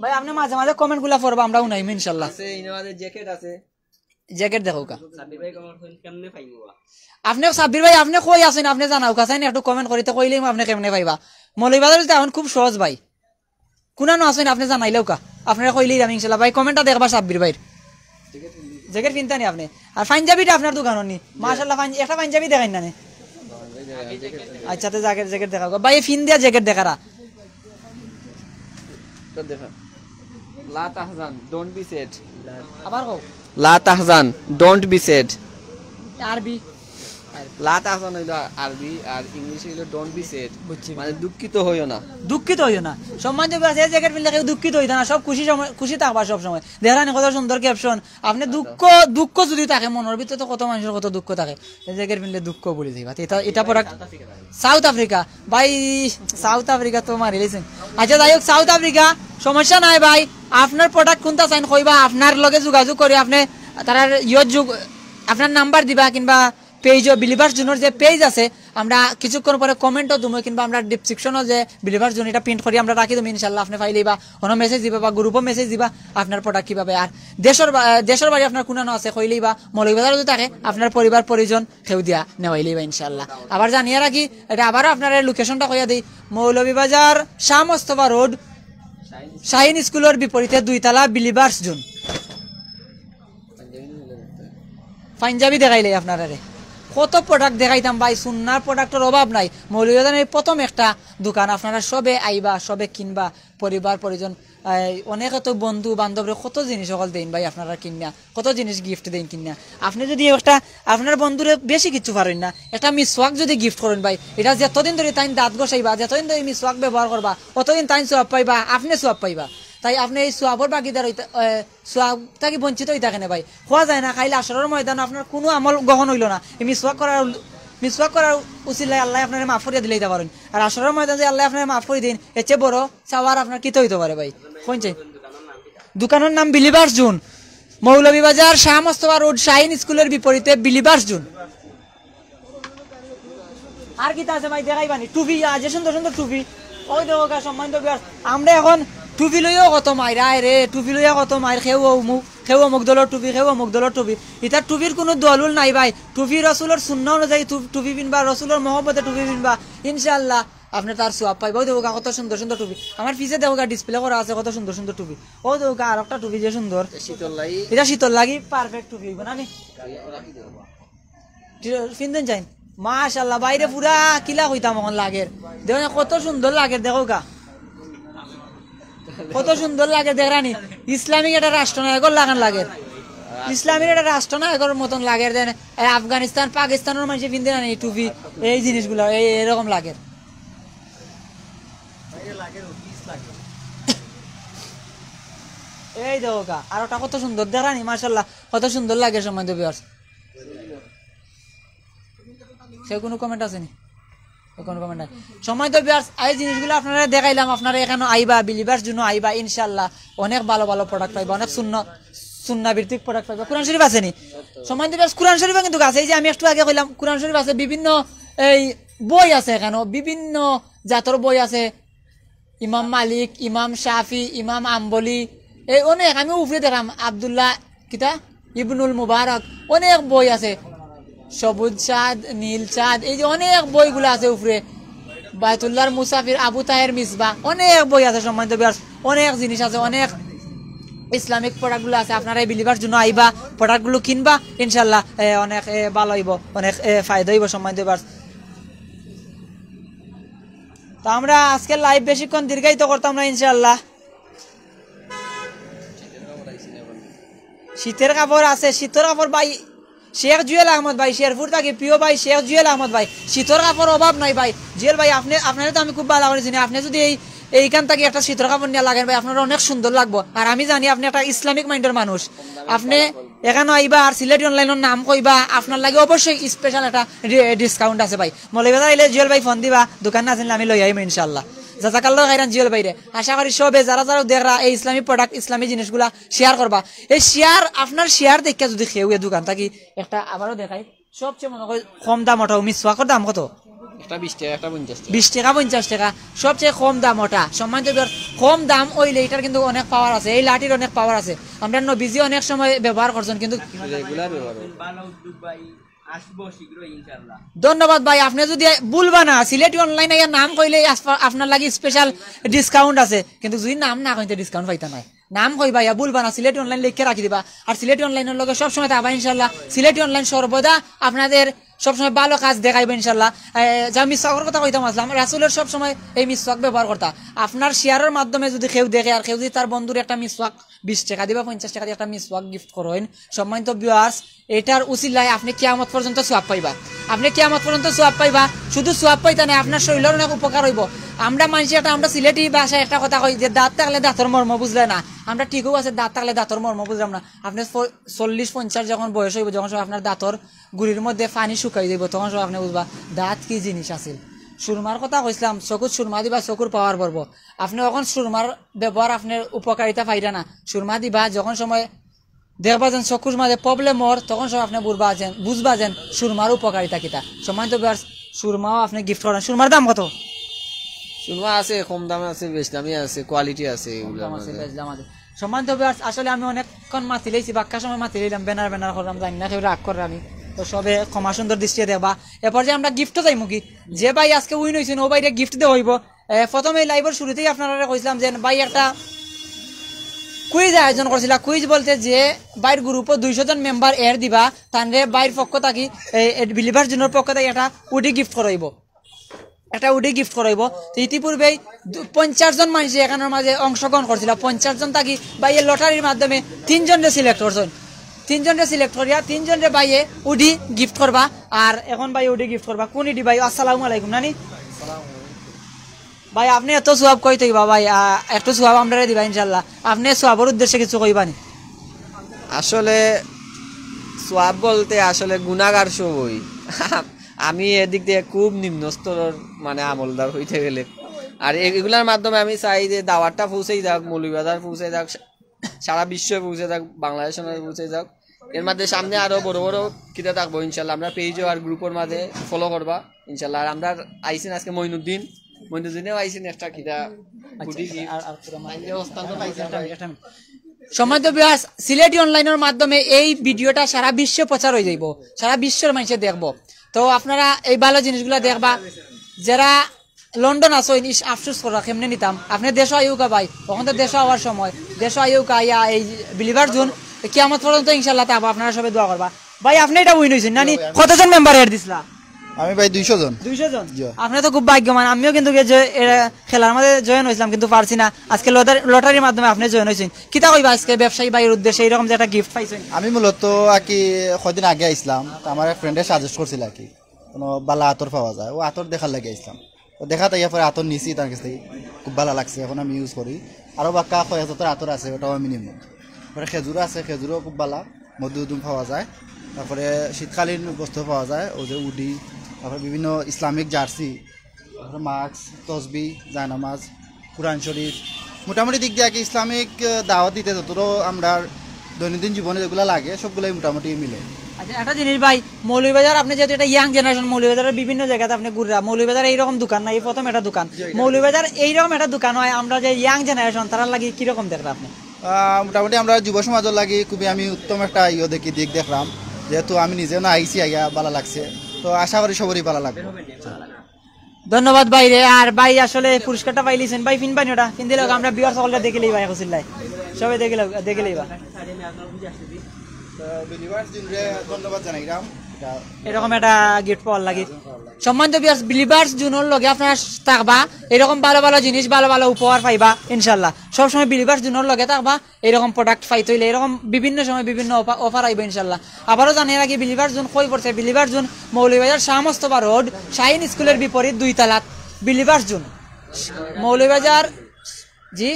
ভাই, আপনি মাঝে মাঝে কমেন্ট গুলা পড়বা, আমরা উনাইমু ইনশাল্লাহ। আছে, ইনো আছে, জ্যাকেট আছে। জ্যাকেট দেখো কা। সাব্বির ভাই, কমেন্ট করুন, কেমনে পাইবো বা? আপনি সাব্বির ভাই, আপনি কই আছেন? আপনি জানাও কা, চাইন একটু কমেন্ট করিতে কইলেই আপনি কেমনে পাইবা। মৌলভীবাজার তো এখন খুব সহজ ভাই। কুনানো আছেন আপনি জানাইলেও কা, আপনারা কইলেই আমি ইনশাল্লাহ ভাই কমেন্টটা দেখবা সাব্বির ভাইর। জ্যাকেট পিনতা নি আপনি? আর পাঞ্জাবিটা আপনার দোকানো নি? মাশাআল্লাহ, পাঞ্জ-, একটা পাঞ্জাবি দেখাইন না নি? আচ্ছা, তো জ্যাকেট, জ্যাকেট দেখা গো। ভাই, পিন দিয়া জ্যাকেট দেখারা। তো দেখা। লা তাহজান, don't be sad। আবার কও। লা তাহজান, don't be sad। আরবি। লা তাহজান হইলো আরবি, আর ইংলিশ হইলো don't be sad। বুঝছি। মানে দুঃখিত হইও না। দুঃখিত হইও না। সম্মানিত ভাই, এই জ্যাকেট পিনলে কেউ দুঃখিত হইতো না, সব খুশি সময়, খুশি থাকবা সব সময়। দেখরা নি কত সুন্দর ক্যাপশন। আপনি দুঃখ, দুঃখ যদি থাকে মনের ভিতরে, তো কত মানুষের কত দুঃখ থাকে, এই জ্যাকেট পিনলে দুঃখ ভুলি যাইবা। তো এটা, এটা প্রোডাক্ট সাউথ আফ্রিকা। ভাই, সাউথ আফ্রিকা তো মারি লাইছেন। আচ্ছা, যাই হোক, সাউথ আফ্রিকা, সমস্যা নাই ভাই। আপনার প্রোডাক্ট কোনটা চাইন কইবা, আপনার লগে যোগাযোগ করি, আপনি তারার ইয়ত যোগ, আপনার নাম্বার দিবা কিংবা পেজও, বিলিভার্স জুনর যে পেজ আছে, আমরা কিছুক্ষণ পরে কমেন্টও দিমু কিংবা আমরা ডেসক্রিপশনও যে বিলিভার্স জুন এটা প্রিন্ট করি আমরা রাখি দিমু ইনশাল্লাহ, আপনি পাইলেই বা কোনো মেসেজ দিবা বা গ্রুপও মেসেজ দিবা আপনার প্রোডাক্ট কিভাবে। আর দেশর বা-, দেশর বাড়ি আপনার কুনানো আছে কইলেই বা মৌলভীবাজারও যদি থাকে আপনার পরিবার পরিজন কেউ দিয়া নেওয়াইলেই বা ইনশাল্লাহ। আবার জানিয়ে রাখি, এটা আবারও আপনার লোকেশনটা কইয়া দিই, মৌলভীবাজার শাহ মোস্তফা রোড, শাহিন স্কুলের বিপরীতে দুইতলা বিলিভার্স জুন। পাঞ্জাবি দেখাইলাই আপনারারে, কত প্রোডাক্ট দেখাইতাম ভাই, সুন্নার প্রোডাক্টর অভাব নাই। মৌলভীবাজারে এই প্রথম একটা দোকান, আপনারা সবে আইবা, সবে কিনবা, পরিবার পরিজন, এই, অনেকে তো বন্ধু বান্ধবরে কত জিনিস সকল দেইন ভাই, আপনারা কিনিয়া কত জিনিস গিফট দেইন কিনিয়া। আপনি যদি একটা আপনার বন্ধুরে বেশি কিছু পারেন না, একটা মিসওয়াক যদি গিফট করেন ভাই, এটা যতদিন ধরে তাইন দাঁত ঘষাইবা, যতদিন ধরে মিসওয়াক ব্যবহার করবা, অতদিন তাইন সওয়াব পাইবা, আপনি সওয়াব পাইবা। তাই আপনি এই সওয়াবর ভাগিদার হইতে, এ, সওয়াব থাকি বঞ্চিত হইতা কেনে ভাই? কওয়া যায় না, কাইল হাশরর ময়দান আপনার কোনো আমল গ্রহণ হইল না, এই মিসওয়াক করার, মিসওয়াক করার উসিলায় আল্লাহ আপনারে মাফ করিয়া দিলাইতা পারেন। আর হাশরর ময়দান যদি আল্লাহ আপনারে মাফ করি দিন, এর চেয়ে বড় সওয়াব আপনার কিতা হইতে পারে ভাই? কোন চাই? দোকানের নাম বিলিভার্স জুন, মৌলভীবাজার শাহ মোস্তফা রোড, শাহিন স্কুলের বিপরীতে বিলিভার্স জুন। আর কিতা আছে ভাই, দেখাইবানি? টুপি, আ, যে সুন্দর সুন্দর টুপি। ওই দেখো গা, সম্মানিত ভিউয়ার্স, আমরা এখন টুপি লইয়াও কত মাইর, আয় রে, টুপি লইয়া কত মাইর, কেউ অমুক, কেউ অমুক দলের টুপি, কেউ অমুক দলের টুপি। ইতার টুপির কোনো দলুল নাই ভাই। টুপি রসুলের সুন্নাহ অনুযায়ী টু-, টুপি পিনবা, রসুলের মহব্বতে টুপি পিনবা, ইনশাআল্লাহ আপনি তার সওয়াব পাইবা। ওই দেখো গা, কত সুন্দর সুন্দর টুপি। আমার পিছে দেখো গা, ডিসপ্লে করা আছে কত সুন্দর সুন্দর টুপি। ওই দেখো গা, আর একটা টুপি যে সুন্দর। শীতর লাগি। এটা শীতর লাগি পারফেক্ট টুপি হইব না নি? পিন্দন চাইন। মাশাআল্লাহ, বাইরে পুরা কিলা কইতাম এখন লাগের। দেখো না, কত সুন্দর লাগের, দেখো গা। কত সুন্দর লাগে দেখরানি। ইসলামিক একটা রাষ্ট্রনায়কর লাখান লাগের। ইসলামিক একটা রাষ্ট্রনায়কর মতন লাগের। দেন এই আফগানিস্তান, পাকিস্তানের মানুষে পিন্দে না নি টুপি, এই জিনিসগুলা, এই এরকম লাগের। এই দেখো গা, আর ওটা কত সুন্দর দেখরানি, মাশাআল্লাহ, কত সুন্দর লাগে, সম্মানিত ভিউয়ার্স। সে কোনো কমেন্ট আছে নি? কোনো কমেন্ট নাই। সম্মানিত ভিউয়ার্স, এই জিনিসগুলো আপনারা দেখাইলাম, আপনারা এখানে আইবা, বিলিভার্স জুনো আইবা, ইনশাআল্লাহ অনেক ভালো ভালো প্রোডাক্ট পাইবা, অনেক সুন্না, সুন্না ভিত্তিক প্রোডাক্ট পাইবা। কোরআন শরীফ আছে নি? সম্মানিত ভিউয়ার্স, কোরআন শরীফ কিন্তু আছে। এই যে আমি একটু আগে কইলাম, কোরআন শরীফ আছে, বিভিন্ন এই বই আছে এখানে, বিভিন্ন জাতর বই আছে। ইমাম মালিক, ইমাম শাফি, ইমাম আম্বলি, এই অনেক, আমি উপরে দেখলাম আব্দুল্লাহ কিতা, ইবনুল মুবারক, অনেক বই আছে, সবুজ চাঁদ, নীল চাঁদ, এই যে অনেক বইগুলো আছে উপরে, বায়তুল্লাহর মুসাফির, আবু তাহের মিসবা, অনেক বই আছে। সম্মানিত ভিউয়ার্স, অনেক জিনিস আছে, অনেক ইসলামিক প্রোডাক্টগুলো আছে। আপনারা এই বিলিভার্স জুনো আইবা, প্রোডাক্টগুলো কিনবা, ইনশাল্লাহ এ, অনেক এ, ভালো হইব, অনেক এ, ফায়দা হইব। সম্মানিত ভিউয়ার্স, তো আমরা আজকে লাইভ বেশিক্ষণ দীর্ঘায়িত করতাম না ইনশাআল্লাহ। শীতের কাপড় আছে, শীতের কাপড় ভাই, শেখ জুয়েল আহমদ ভাই, শেরপুর থাকি প্রিয় ভাই শেখ জুয়েল আহমদ ভাই, শীতর কাপড় অভাব নাই ভাই। জুয়েল ভাই, আপনে, আপনারে তো আমি খুব ভালা করি চিনি। আপনে যদি এই, এইখান থাকি একটা শীতর কাপড় নিয়া লাগেন ভাই, আপনারে অনেক সুন্দর লাগবো। আর আমি জানি আপনে একটা ইসলামিক মাইন্ডর মানুষ। আপনে এখানো আইবা আর সিলেটি অনলাইনর নাম কইবা, আপনার লাগি অবশ্যই স্পেশাল একটা ডি-, ডিসকাউন্ট আছে ভাই। মৌলভীবাজার আইলে জুয়েল ভাই ফোন দিবা, দোকান না চিনলে আমি লই আইমু ইনশাআল্লাহ। জাজাকাল্লাহ খাইরান জুয়েল ভাইরে। আশা করি সবে যারা যারা দেখরা এই ইসলামী প্রোডাক্ট, ইসলামী জিনিসগুলা শেয়ার করবা। এই শেয়ার, আপনার শেয়ার দেখিয়া যদি কেউ এ দোকান থাকি একটা আবারও দেখাই, সবচেয়ে মনে করি কম দাম ওটা, মিসওয়াকর দাম কত? একটা বিশ টাকা, একটা পঞ্চাশ টাকা। বিশ টাকা, পঞ্চাশ টাকা, সবচেয়ে কম দাম ওটা। সম্মানিত ভিউয়ার্স, কম দাম অইলে এটার কিন্তু অনেক পাওয়ার আছে, এই লাঠির অনেক পাওয়ার আছে। আমরা নবীজি অনেক সময় ব্যবহার করছেন, কিন্তু রেগুলার ব্যবহার করে। ভালো উদ্যোগ ভাই, আসবো শীঘ্রই ইনশাআল্লাহ। ধন্যবাদ ভাই, আপনে যদি ভুলবা না, সিলেটি অনলাইন আইয়া নাম কইলে আসপা-, আপনার লাগি স্পেশাল ডিসকাউন্ট আছে, কিন্তু যদি নাম না কইতে ডিসকাউন্ট পাইতা নাই। নাম কইবা, ইয়া ভুলবা না, সিলেটি অনলাইন লেখিয়া রাখি দিবা। আর সিলেটি অনলাইনর লগে সবসময় থাকবা ইনশাআল্লাহ। সিলেটি অনলাইন সর্বদা আপনাদের সবসময় ভালো কাজ দেখাইবো ইনশাআল্লাহ। এ, যা মিসওয়াকর কথা কইতাম আসলাম, রাসুলের সবসময় এই মিসওয়াক ব্যবহার করতা। আপনার শেয়ারর মাধ্যমে যদি কেউ দেখে আর কেউ যদি তার বন্ধুর একটা মিসওয়াক বিশ টাকা দিবা, পঞ্চাশ টাকা দিয়ে একটা মিসওয়াক গিফট করইন, সম্মানিত ভিউয়ার্স, এটার উসিলায় আপনে কিয়ামত পর্যন্ত সওয়াব পাইবা। আপনে কিয়ামত পর্যন্ত সওয়াব পাইবা, শুধু সওয়াব পাইতা নায়, আপনার শরীলর অনেক উপকার অইবো। আমরা মানষে একটা, আমরা সিলেটি ভাষায় একটা কথা কই যে, "দাঁত থাকলে দাঁতর মর্ম বুঝলে না।" আমরা ঠিকও আছে, দাঁত থাকলে দাঁতর মর্ম বুঝলাম না। আপনে ফ-, চল্লিশ পঞ্চাশ যখন বয়স অইবো, যখন সময় আপনার দাঁতর গুড়ির মধ্যে পানি শুকাই যাইবো, তখন সময় আপনে বুঝবা দাঁত কি জিনিস আছিল। সুরমার কথা কইছিলাম, চকুত সুরমা দিবা, চকুর পাওয়ার বাড়বো। আপনে অখন সুরমার ব্যবহার, আপনার উপকারিতা পাইরা না। সুরমা দিবা, যখন সময় দেখবা যেন চকুর মাঝে প্রবলেম অর, তখন সময় আপনে বুঝবা যেন, বুঝবা যেন সুরমার উপকারিতা কিতা। সম্মানিত ভিউয়ার্স, সুরমাও আপনে গিফট করেন। সুরমার দাম কত? সুরমা আছে, কম দামে আছে, বেশ দামি আছে, কোয়ালিটি আছে, কম এগুলোর দাম আছে, মধ্যে। বেশ দাম আছে। সম্মানিত ভিউয়ার্স, আসলে আমি অনেকক্ষণ মাতিলাইছি, বাক্কা সময় মাতিলাইলাম, বেনার বেনার করলাম, জানি না কেউ রাগ কররা নি। তো সবে ক্ষমা সুন্দর দৃষ্টিতে দেখবা। এরপর যে আমরা গিফটও যাইমু কি, যে ভাই আজকে উইন অইছইন, ও ভাইরে গিফট দেওয়া অইবো। এ, প্রথমে লাইভর শুরুতেই আপনারারে কইছিলাম যে ভাই একটা কুইজ আয়োজন করছিলা। কুইজ বলতে যে ভাইর গ্রুপো দুইশো জন মেম্বার এড দিবা, তানরে ভাইর পক্ষ থাকি, এ, এ, বিলিভার জুনর পক্ষ থাকি একটা হুডি গিফট করা অইবো। একটা হুডি গিফট করা অইবো। তো ইতিপূর্বেই দু-, পঞ্চাশ জন মানষে এখানর মাঝে অংশগ্রহণ করছিলা। পঞ্চাশ জন থাকি ভাইয়ে লটারির মাধ্যমে তিনজনরে সিলেক্ট করছইন। তিনজনরে সিলেক্ট করিয়া তিনজনরে ভাইয়ে হুডি গিফট করবা। আর এখন ভাই হুডি গিফট করবা। কোন হুডি ভাই? আসসালামু আলাইকুম, নানি? ভাই, আপনে এত সওয়াব কই থইবা ভাই? আ, একটু সওয়াব আমরারে দিবা ইনশাআল্লাহ। আপনে সওয়াবর উদ্দেশ্যে কিছু কইবা নি? আসলে সওয়াব বলতে আসলে গুনাহগার সবই। আমি এদিক দিয়ে খুব নিম্ন স্তরর, মানে, আমলদার হইতে গেলে। আর এ-, এগুলার মাধ্যমে আমি চাই যে দাওয়াতটা পৌঁছেই যাক, মৌলভীবাজার পৌঁছে যাক, সা-, সারা বিশ্বে পৌঁছে যাক, বাংলাদেশে পৌঁছে যাক। এর মধ্যে সামনে আরো বড় বড় কিতা থাকবো ইনশাল্লাহ। আমরা পেজও আর গ্রুপর মাঝে ফলো করবা ইনশাল্লাহ। আর আমরা আইছেন আজকে মইনুদ্দিন, মইনুদ্দিনেও আইছেন একটা কিতা আচ্ছা, হুডি গিফট। আর, আর পুরা মাইন্ডে হস্তান্তর পাইছেন। একটা মিনিট, একটা মিনিট। সম্মানিত ভিউয়ার্স, সিলেটি অনলাইনের মাধ্যমে এই ভিডিওটা সারা বিশ্বে প্রচার হয়ে যাইব, সারা বিশ্বের মানুষে দেখবো। তো আপনারা এই ভালো জিনিসগুলা দেখবা। যারা লন্ডন আছো, ইস, আফসোস কররা, কেমনে নিতাম? আপনে দেশো আইউকা ভাই, অখন তো দেশো আওয়ার সময়। দেশো আইউকা, আইয়া এই বিলিভার জুন, কিয়ামত পর্যন্ত ইনশাল্লাহ থাকবো। আপনারা সবে দোয়া করবা। ভাই, আপনে এটা উইন হইছেন নানি? কতজন মেম্বার এড দিছলা? আমি ভাই দুইশো জন। দুইশো জন? জি। আপনে তো খুব ভাগ্যবান। আমিও কিন্তু গিয়ে যে, এ, খেলার মাঝে জয়েন হইছিলাম, কিন্তু পারছি না। আজকে লটারি, লটারির মাধ্যমে আপনে জয়েন হইছেন। কিতা কইবা আজকে ব্যবসায়ী ভাইয়ের উদ্দেশ্যে, এরকম যে একটা গিফট পাইছেন? আমি মূলত আর কি কয়দিন আগে আইছিলাম, তো আমার এক ফ্রেন্ডে সাজেস্ট করছিল আর কি, কোনো বালা আতর পাওয়া যায়, ও আতর দেখার লাগি আইছিলাম। তো দেখা তাই পরে আতর নিছি তার কাছ থেকে, খুব ভালো লাগছে, এখন আমি ইউজ করি। আরও বাক্কা কয়েক জাতের আতর আছে, ওটাও আমি নিব। পরে খেজুরও আছে, খেজুরও খুব ভালো, মধু উধু পাওয়া যায়। তারপরে শীতকালীন বস্ত্র পাওয়া যায়, ওই যে উডি, তারপরে বিভিন্ন ইসলামিক জার্সি, তারপরে মাস্ক, তসবি, জায়নামাজ, কোরআন শরীফ, মোটামুটি দিক দিয়ে আর কি ইসলামিক, আহ, দাওয়াত দিতে যতটুকু আমরা দৈনন্দিন জীবনে যেগুলা লাগে সবগুলাই মোটামুটি মিলে। আচ্ছা, একটা জিনিস ভাই, মৌলভীবাজার আপনি যেহেতু একটা ইয়াং জেনারেশন, মৌলভীবাজারের বিভিন্ন জায়গাতে আপনি ঘুররা, মৌলভীবাজার এইরকম দোকান না, এই প্রথম একটা দোকান। জি, এটা মৌলভীবাজার এইরকম একটা দোকান হয়, আমরা যে ইয়াং জেনারেশন তারার লাগি কিরকম দেখরা আপনি? আহ, মোটামুটি আমরা যুব সমাজের লাগি খুবই আমি উত্তম একটা ইয়ে দেখি, দিক দেখলাম, যেহেতু আমি নিজেও না আইছি, আইয়া ভালো লাগছে, তো আশা করি সবারই ভালো লাগবে। ধন্যবাদ ভাইরে। আর ভাই আসলে পুরস্কারটা পাইলিছেন ভাই, ফিনবানি ওটা, ফিন দিলে আমরা ভিউয়ার্স সকলরে দেখিলেই ভাই, হুসিল্লাই সবে দেখিলে, দেখিলেই বা। তো ভিউয়ার্স দিনরে ধন্যবাদ জানাইলাম। এরকম একটা গিফট পাওয়ার লাগি। সম্মানিত ভিউয়ার্স, বিলিভার্স জোনর লগে আপনারা থাকবা, এরকম ভালো ভালো জিনিস, ভালো ভালো উপহার পাইবা ইনশাল্লাহ। সবসময় বিলিভার্স জোনর লগে থাকবা, এরকম প্রোডাক্ট পাইতে অইলে এরকম বিভিন্ন সময় বিভিন্ন অফার আইবো ইনশাল্লাহ। আবারও জানাই রাখি, বিলিভার্স জোন কই পড়ছে? বিলিভার্স জোন মৌলভীবাজার শাহ মোস্তফা রোড, শাহিন স্কুলের বিপরীত দুই তালাত বিলিভার্স জোন, মৌলভীবাজার। জি,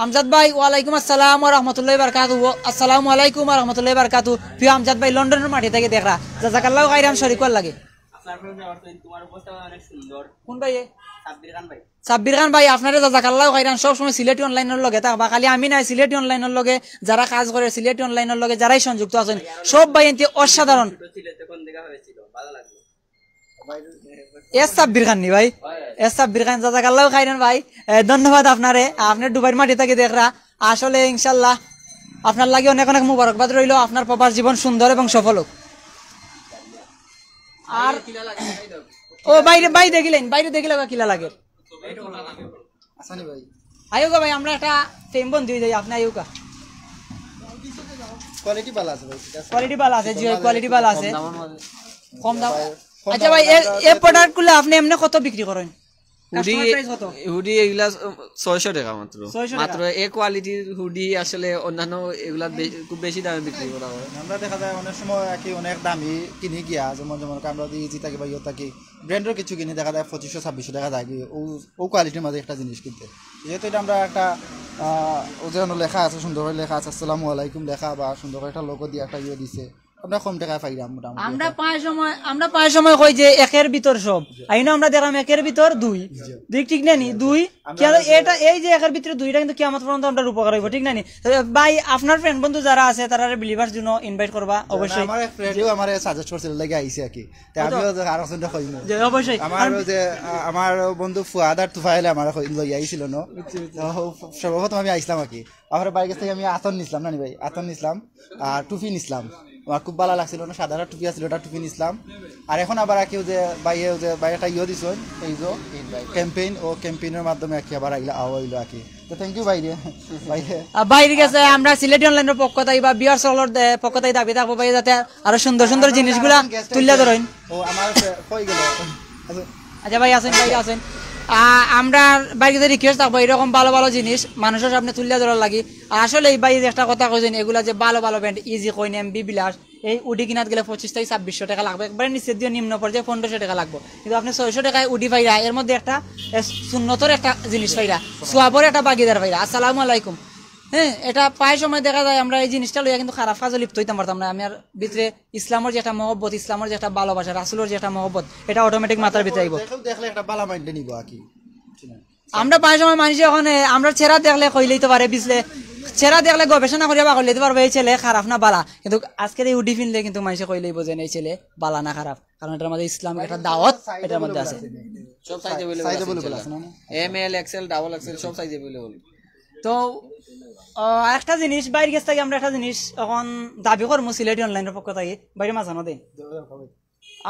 আমজাদ ভাই, ওয়ালাইকুম আসসালাম ওয়া রাহমাতুল্লাহি ওয়া বারাকাতুহু। আসসালামু আলাইকুম ওয়া রাহমাতুল্লাহি ওয়া বারাকাতুহু। প্রিয় আমজাদ ভাই, লন্ডনের মাটি থাকি দেখরা, জাযাকাল্লাহু খাইরান শরিক অওয়ার লাগি। আপনার ফ্রেন্ড আবার তো তোমার উপস্থাপনা অনেক সুন্দর। কোন ভাই এ? সাব্বির খান ভাই। সাব্বির খান ভাই, আপনারে জাযাকাল্লাহু খাইরান, সব সময় সিলেটি অনলাইনর লগে থাকবা। খালি আমি নায়, সিলেটি অনলাইনর লগে যারা কাজ করে, সিলেটি অনলাইনর লগে যারাই সংযুক্ত আছেন, সব ভাই এনতে অসাধারণ। ছোট ছিল তখন দেখা হয়েছিল, ভালো লাগলো। এস সাব্বির খান নি ভাই? এস সাব্বির খান, জাযাকাল্লাহু খাইরান ভাই। এ, ধন্যবাদ আপনারে, আপনি দুবাইর মাটি থাকি দেখরা। আসলে ইনশাল্লাহ আপনার লাগি অনেক অনেক মুবারকবাদ রইলো, আপনার প্রবাস জীবন সুন্দর এবং সফল হোক। আর ও বাইরে, বাইরে দেখিলেন, বাইরে দেখিলে বা কিলা লাগে। আসানি ভাই। আইও গো ভাই, আমরা একটা প্রেম বন্ধু হয়ে যাই, আপনি আইও গা। কোয়ালিটি ভালো আছে ভাই, ঠিক আছে। কোয়ালিটি ভালো আছে, জি, কোয়ালিটি ভালো আছে। কম দাম। আচ্ছা ভাই, এ, এ প্রোডাক্টগুলো আপনি এমনি কত বিক্রি করেন? হুডি, কাস্টমার প্রাইস কত? হুডি এগুলা ছয়শো টাকা মাত্র। ছয়শো টাকা। মাত্র। এ কোয়ালিটির হুডি আসলে অন্যান্য এগুলা বে-, খুব বেশি দামে বিক্রি করা হয়। আমরা দেখা যায় অনেক সময় আর কি অনেক দামি কিনি গিয়া, যেমন, যেমন আমরা যদি ইজি থাকি বা ইয়ে থাকি, ব্র্যান্ডের কিছু কিনি, দেখা যায় পঁচিশশো ছাব্বিশশো টাকা যায় কি ও, ও কোয়ালিটির মাঝে একটা জিনিস কিনতে। যেহেতু এটা আমরা একটা, আহ, ও যেন লেখা আছে, সুন্দর করে লেখা আছে, "আসসালামু আলাইকুম" লেখা বা সুন্দর করে একটা লোগো দিয়ে একটা ইয়ে দিছে, আমরা কম টাকায় পাইলাম মোটামুটি। আমরা প্রায় সময়, আমরা প্রায় সময় কই যে একের ভিতর সব। আইনো আমরা দেখলাম একের ভিতর দুই। জি। ঠিক, ঠিক না নি? দুই। আমরা কিয়া-, আমরা এটা, এই যে একের ভিতরে দুইটা কিন্তু কিয়ামত পর্যন্ত আমরার উপকার হইব, ঠিক না নি? তো ভাই, আপনার ফ্রেন্ড বন্ধু যারা আছে, তারারে বিলিভার্স জোনো ইনভাইট করবা, অবশ্যই। আমার এক ফ্রেন্ডও আমারে সাজেস্ট করছিল, লাগে আইছে আর কি। তে আমিও যে আরো জনরে কইমু। জি, অবশ্যই। আমার ওই যে, আ-, আমার বন্ধু ফুয়াদ আর তুফাইলে আমারে কই-, লইয়া আইছিল ন। বুঝছি, বুঝছি। তো সর্বপ্রথম আমি আইছিলাম আর কি। আমার ভাইর গেছ থাকি আমি আতর নিছিলাম, না নি ভাই? আতর নিছিলাম। আর টুপি নিছিলাম। আমার খুব ভালা লাগছিল, না সাদা একটা টুপি আছিল, ওটা টুপি নিছিলাম। আর এখন আবার আর কি ওই যে ভাইয়ে, ওই যে ভাই একটা ইয়ে দিছইন, এই যে ক্যাম্পেইন, ও ক্যাম্পেইনের মাধ্যমে আর কি আবার আইলা, আওয়া হইলো আর কি। তো থ্যাংক ইউ ভাইরে, ভাইরে। আর ভাইর গেছে আমরা সিলেটি অনলাইনের পক্ষ থাকি বা ভিউয়ার্স সকলের দে-, পক্ষ থাকি দাবি থাকবো ভাই যাতে আরো সুন্দর সুন্দর জিনিসগুলা তুলিয়া ধরইন। ও আমার ফে-, কই গেল? আচ্ছা। আচ্ছা ভাই, আছেন, ভাই আছেন। আ-, আমরা ভাইর গেছে রিকোয়েস্ট থাকবো এরকম ভালো ভালো জিনিস মানুষের সামনে তুলিয়া ধরার লাগি। আসলে এই ভাই যে একটা কথা কইছেন, এগুলা যে ভালো ভালো ব্র্যান্ড, ইজি কইন, এমবি বিলাস, এই উডি কিনাত গেলে পঁচিশ থাকি ছাব্বিশশো টাকা লাগবো, একবারে নিচের দিয়ে নিম্ন পর্যায়ে পনেরোশো টাকা লাগবো। কিন্তু আপনি ছয়শো টাকায় উডি পাইরা, এর মধ্যে একটা, এ, সুন্নতর একটা জিনিস পাইরা, সোয়াবর একটা ভাগিদার পাইরা। আসসালামু আলাইকুম। হ্যাঁ, এটা প্রায় সময় দেখা যায় আমরা এই জিনিসটা লইয়া কিন্তু খারাপ কাজে লিপ্ত হইতাম পারতাম না। আমি আর ভিতরে ইসলামের যে একটা মহব্বত, ইসলামের যে একটা ভালোবাসা, রাসুলের যে একটা মহব্বত, এটা অটোমেটিক মাথার ভিতরে আইব। দেখলে একটা ভালো মাইন্ডে নিব আর কি। আমরা প্রায় সময় মানুষ এখন, এ, আমরা চেহারা দেখলে কইলেই তো পারে বিচলে, চেহারা দেখলে গবেষণা করিয়া বা করলে তো পারবো এই ছেলে খারাপ না ভালা, কিন্তু আজকের এই উডি ফিনলে কিন্তু মানুষে কইলেই বোঝেন এই ছেলে ভালা না খারাপ, কারণ এটার মধ্যে ইসলাম একটা দাওয়াত এটার মধ্যে আছে। সব সাইজ অ্যাভেলেবল আছে ইনশাআল্লাহ। M L, XL, double XL সব সাইজ অ্যাভেলেবল। তো আহ, একটা জিনিস, ভাইর গেছ থাকি আমরা একটা জিনিস এখন দাবি করমু সিলেটি অনলাইনের পক্ষ থাকি, ভাইরে মাঝানো দেন।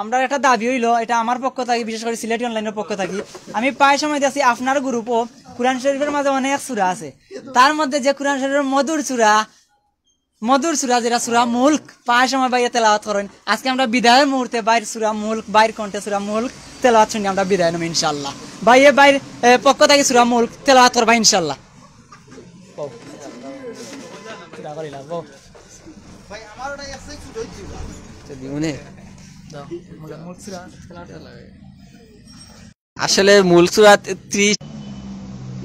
আমরা একটা দাবি হইলো, এটা আমার পক্ষ থাকি, বিশেষ করে সিলেটি অনলাইনের পক্ষ থাকি, আমি প্রায় সময় দেখছি আপনার গ্রুপও কোরআন শরীফের মাঝে অনেক সূরা আছে, তার মধ্যে যে কোরআন শরীফের মধুর সূরা, মধুর সূরা যেটা সূরা মুলক, প্রায় সময় ভাইয়ে তেলাওয়াত করেন। আজকে আমরা বিদায়ের মুহূর্তে ভাইর সূরা মুলক, ভাইর কণ্ঠে সূরা মুলক তেলাওয়াত শুনি আমরা বিদায় নেব ইনশাআল্লাহ। ভাইয়ে ভাইর, এ, পক্ষ থাকি সূরা মুলক তেলাওয়াত করবা ইনশাআল্লাহ। কও। কিতা করিলা, কও। ভাই, আমার ওটা এক সাইজ ছোট হইছে। আচ্ছা, দিমুনে। দাও, মুলক, মুলক সূরা তেলাওয়াত করো। আসলে মুলক সূরা ত্রিশ,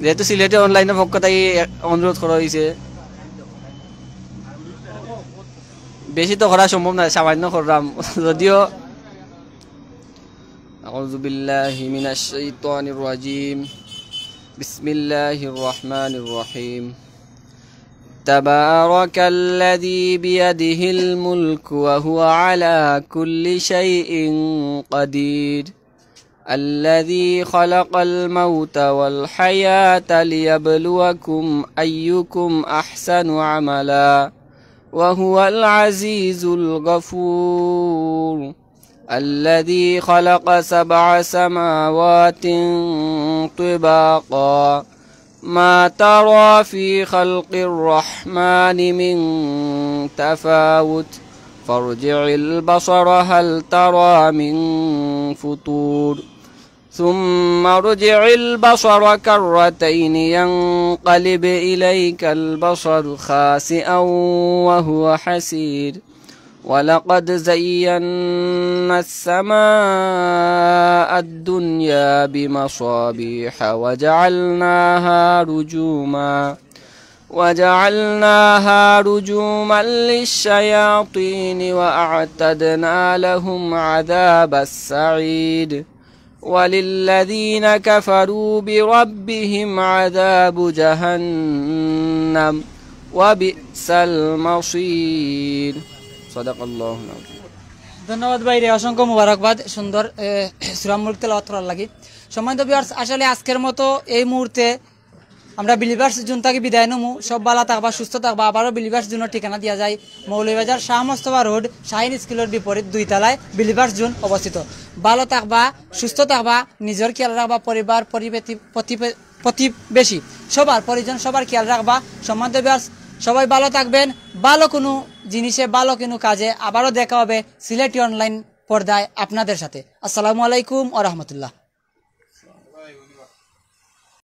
যেহেতু সিলেটি অনলাইনের পক্ষ থাকি অনুরোধ করা হইছে, বেশি তো করা সম্ভব না, সামান্য করলাম, যদিও। أعوذ بالله من الشيطان الرجيم. بسم الله الرحمن الرحيم. تبارك الذي بيده الملك وهو على كل شيء قدير. الذي خلق الموت والحياة ليبلوكم أيكم أحسن عملا وهو العزيز الغفور. الذي خلق سبع سماوات طباقا ما ترى في خلق الرحمن من تفاوت فارجع البصر هل ترى من فطور. ثم ارجع البصر كرتين ينقلب إليك البصر خاسئا وهو حسير. ولقد زينا السماء الدنيا بمصابيح وجعلناها رجوما وجعلناها رجوما للشياطين وأعتدنا لهم عذاب السعير. وللذين كفروا بربهم عذاب جهنم وبئس المصير. صدق الله العظيم. ধন্যবাদ ভাইরে, অসংখ্য মুবারকবাদ সুন্দর সূরা মুলক তেলাওয়াত করার লাগি। সম্মানিত ভিউয়ার্স, আসলে আজকের মতো এই মুহূর্তে আমরা বিলিভার্স জোন থাকি বিদায় নেমু। সব ভালা থাকবা, সুস্থ থাকবা। আবারও বিলিভার্স জোনর ঠিকানা দিয়া যাই, মৌলভীবাজার শাহ মোস্তফা রোড, শাহিন স্কুলের বিপরীত দুই তলায় বিলিভার্স জোন অবস্থিত। ভালো থাকবা, সুস্থ থাকবা, নিজর খেয়াল রাখবা, পরিবার, পরিবেতি-, প্রতিবে-, প্রতিবেশী, সবার পরিজন, সবার খেয়াল রাখবা। সম্মানিত ভিউয়ার্স, সবাই ভালো থাকবেন। ভালো কোনো জিনিসে, ভালো কোনো কাজে আবারও দেখা হবে সিলেটি অনলাইন পর্দায় আপনাদের সাথে। আসসালামু আলাইকুম ওয়া রাহমাতুল্লাহ।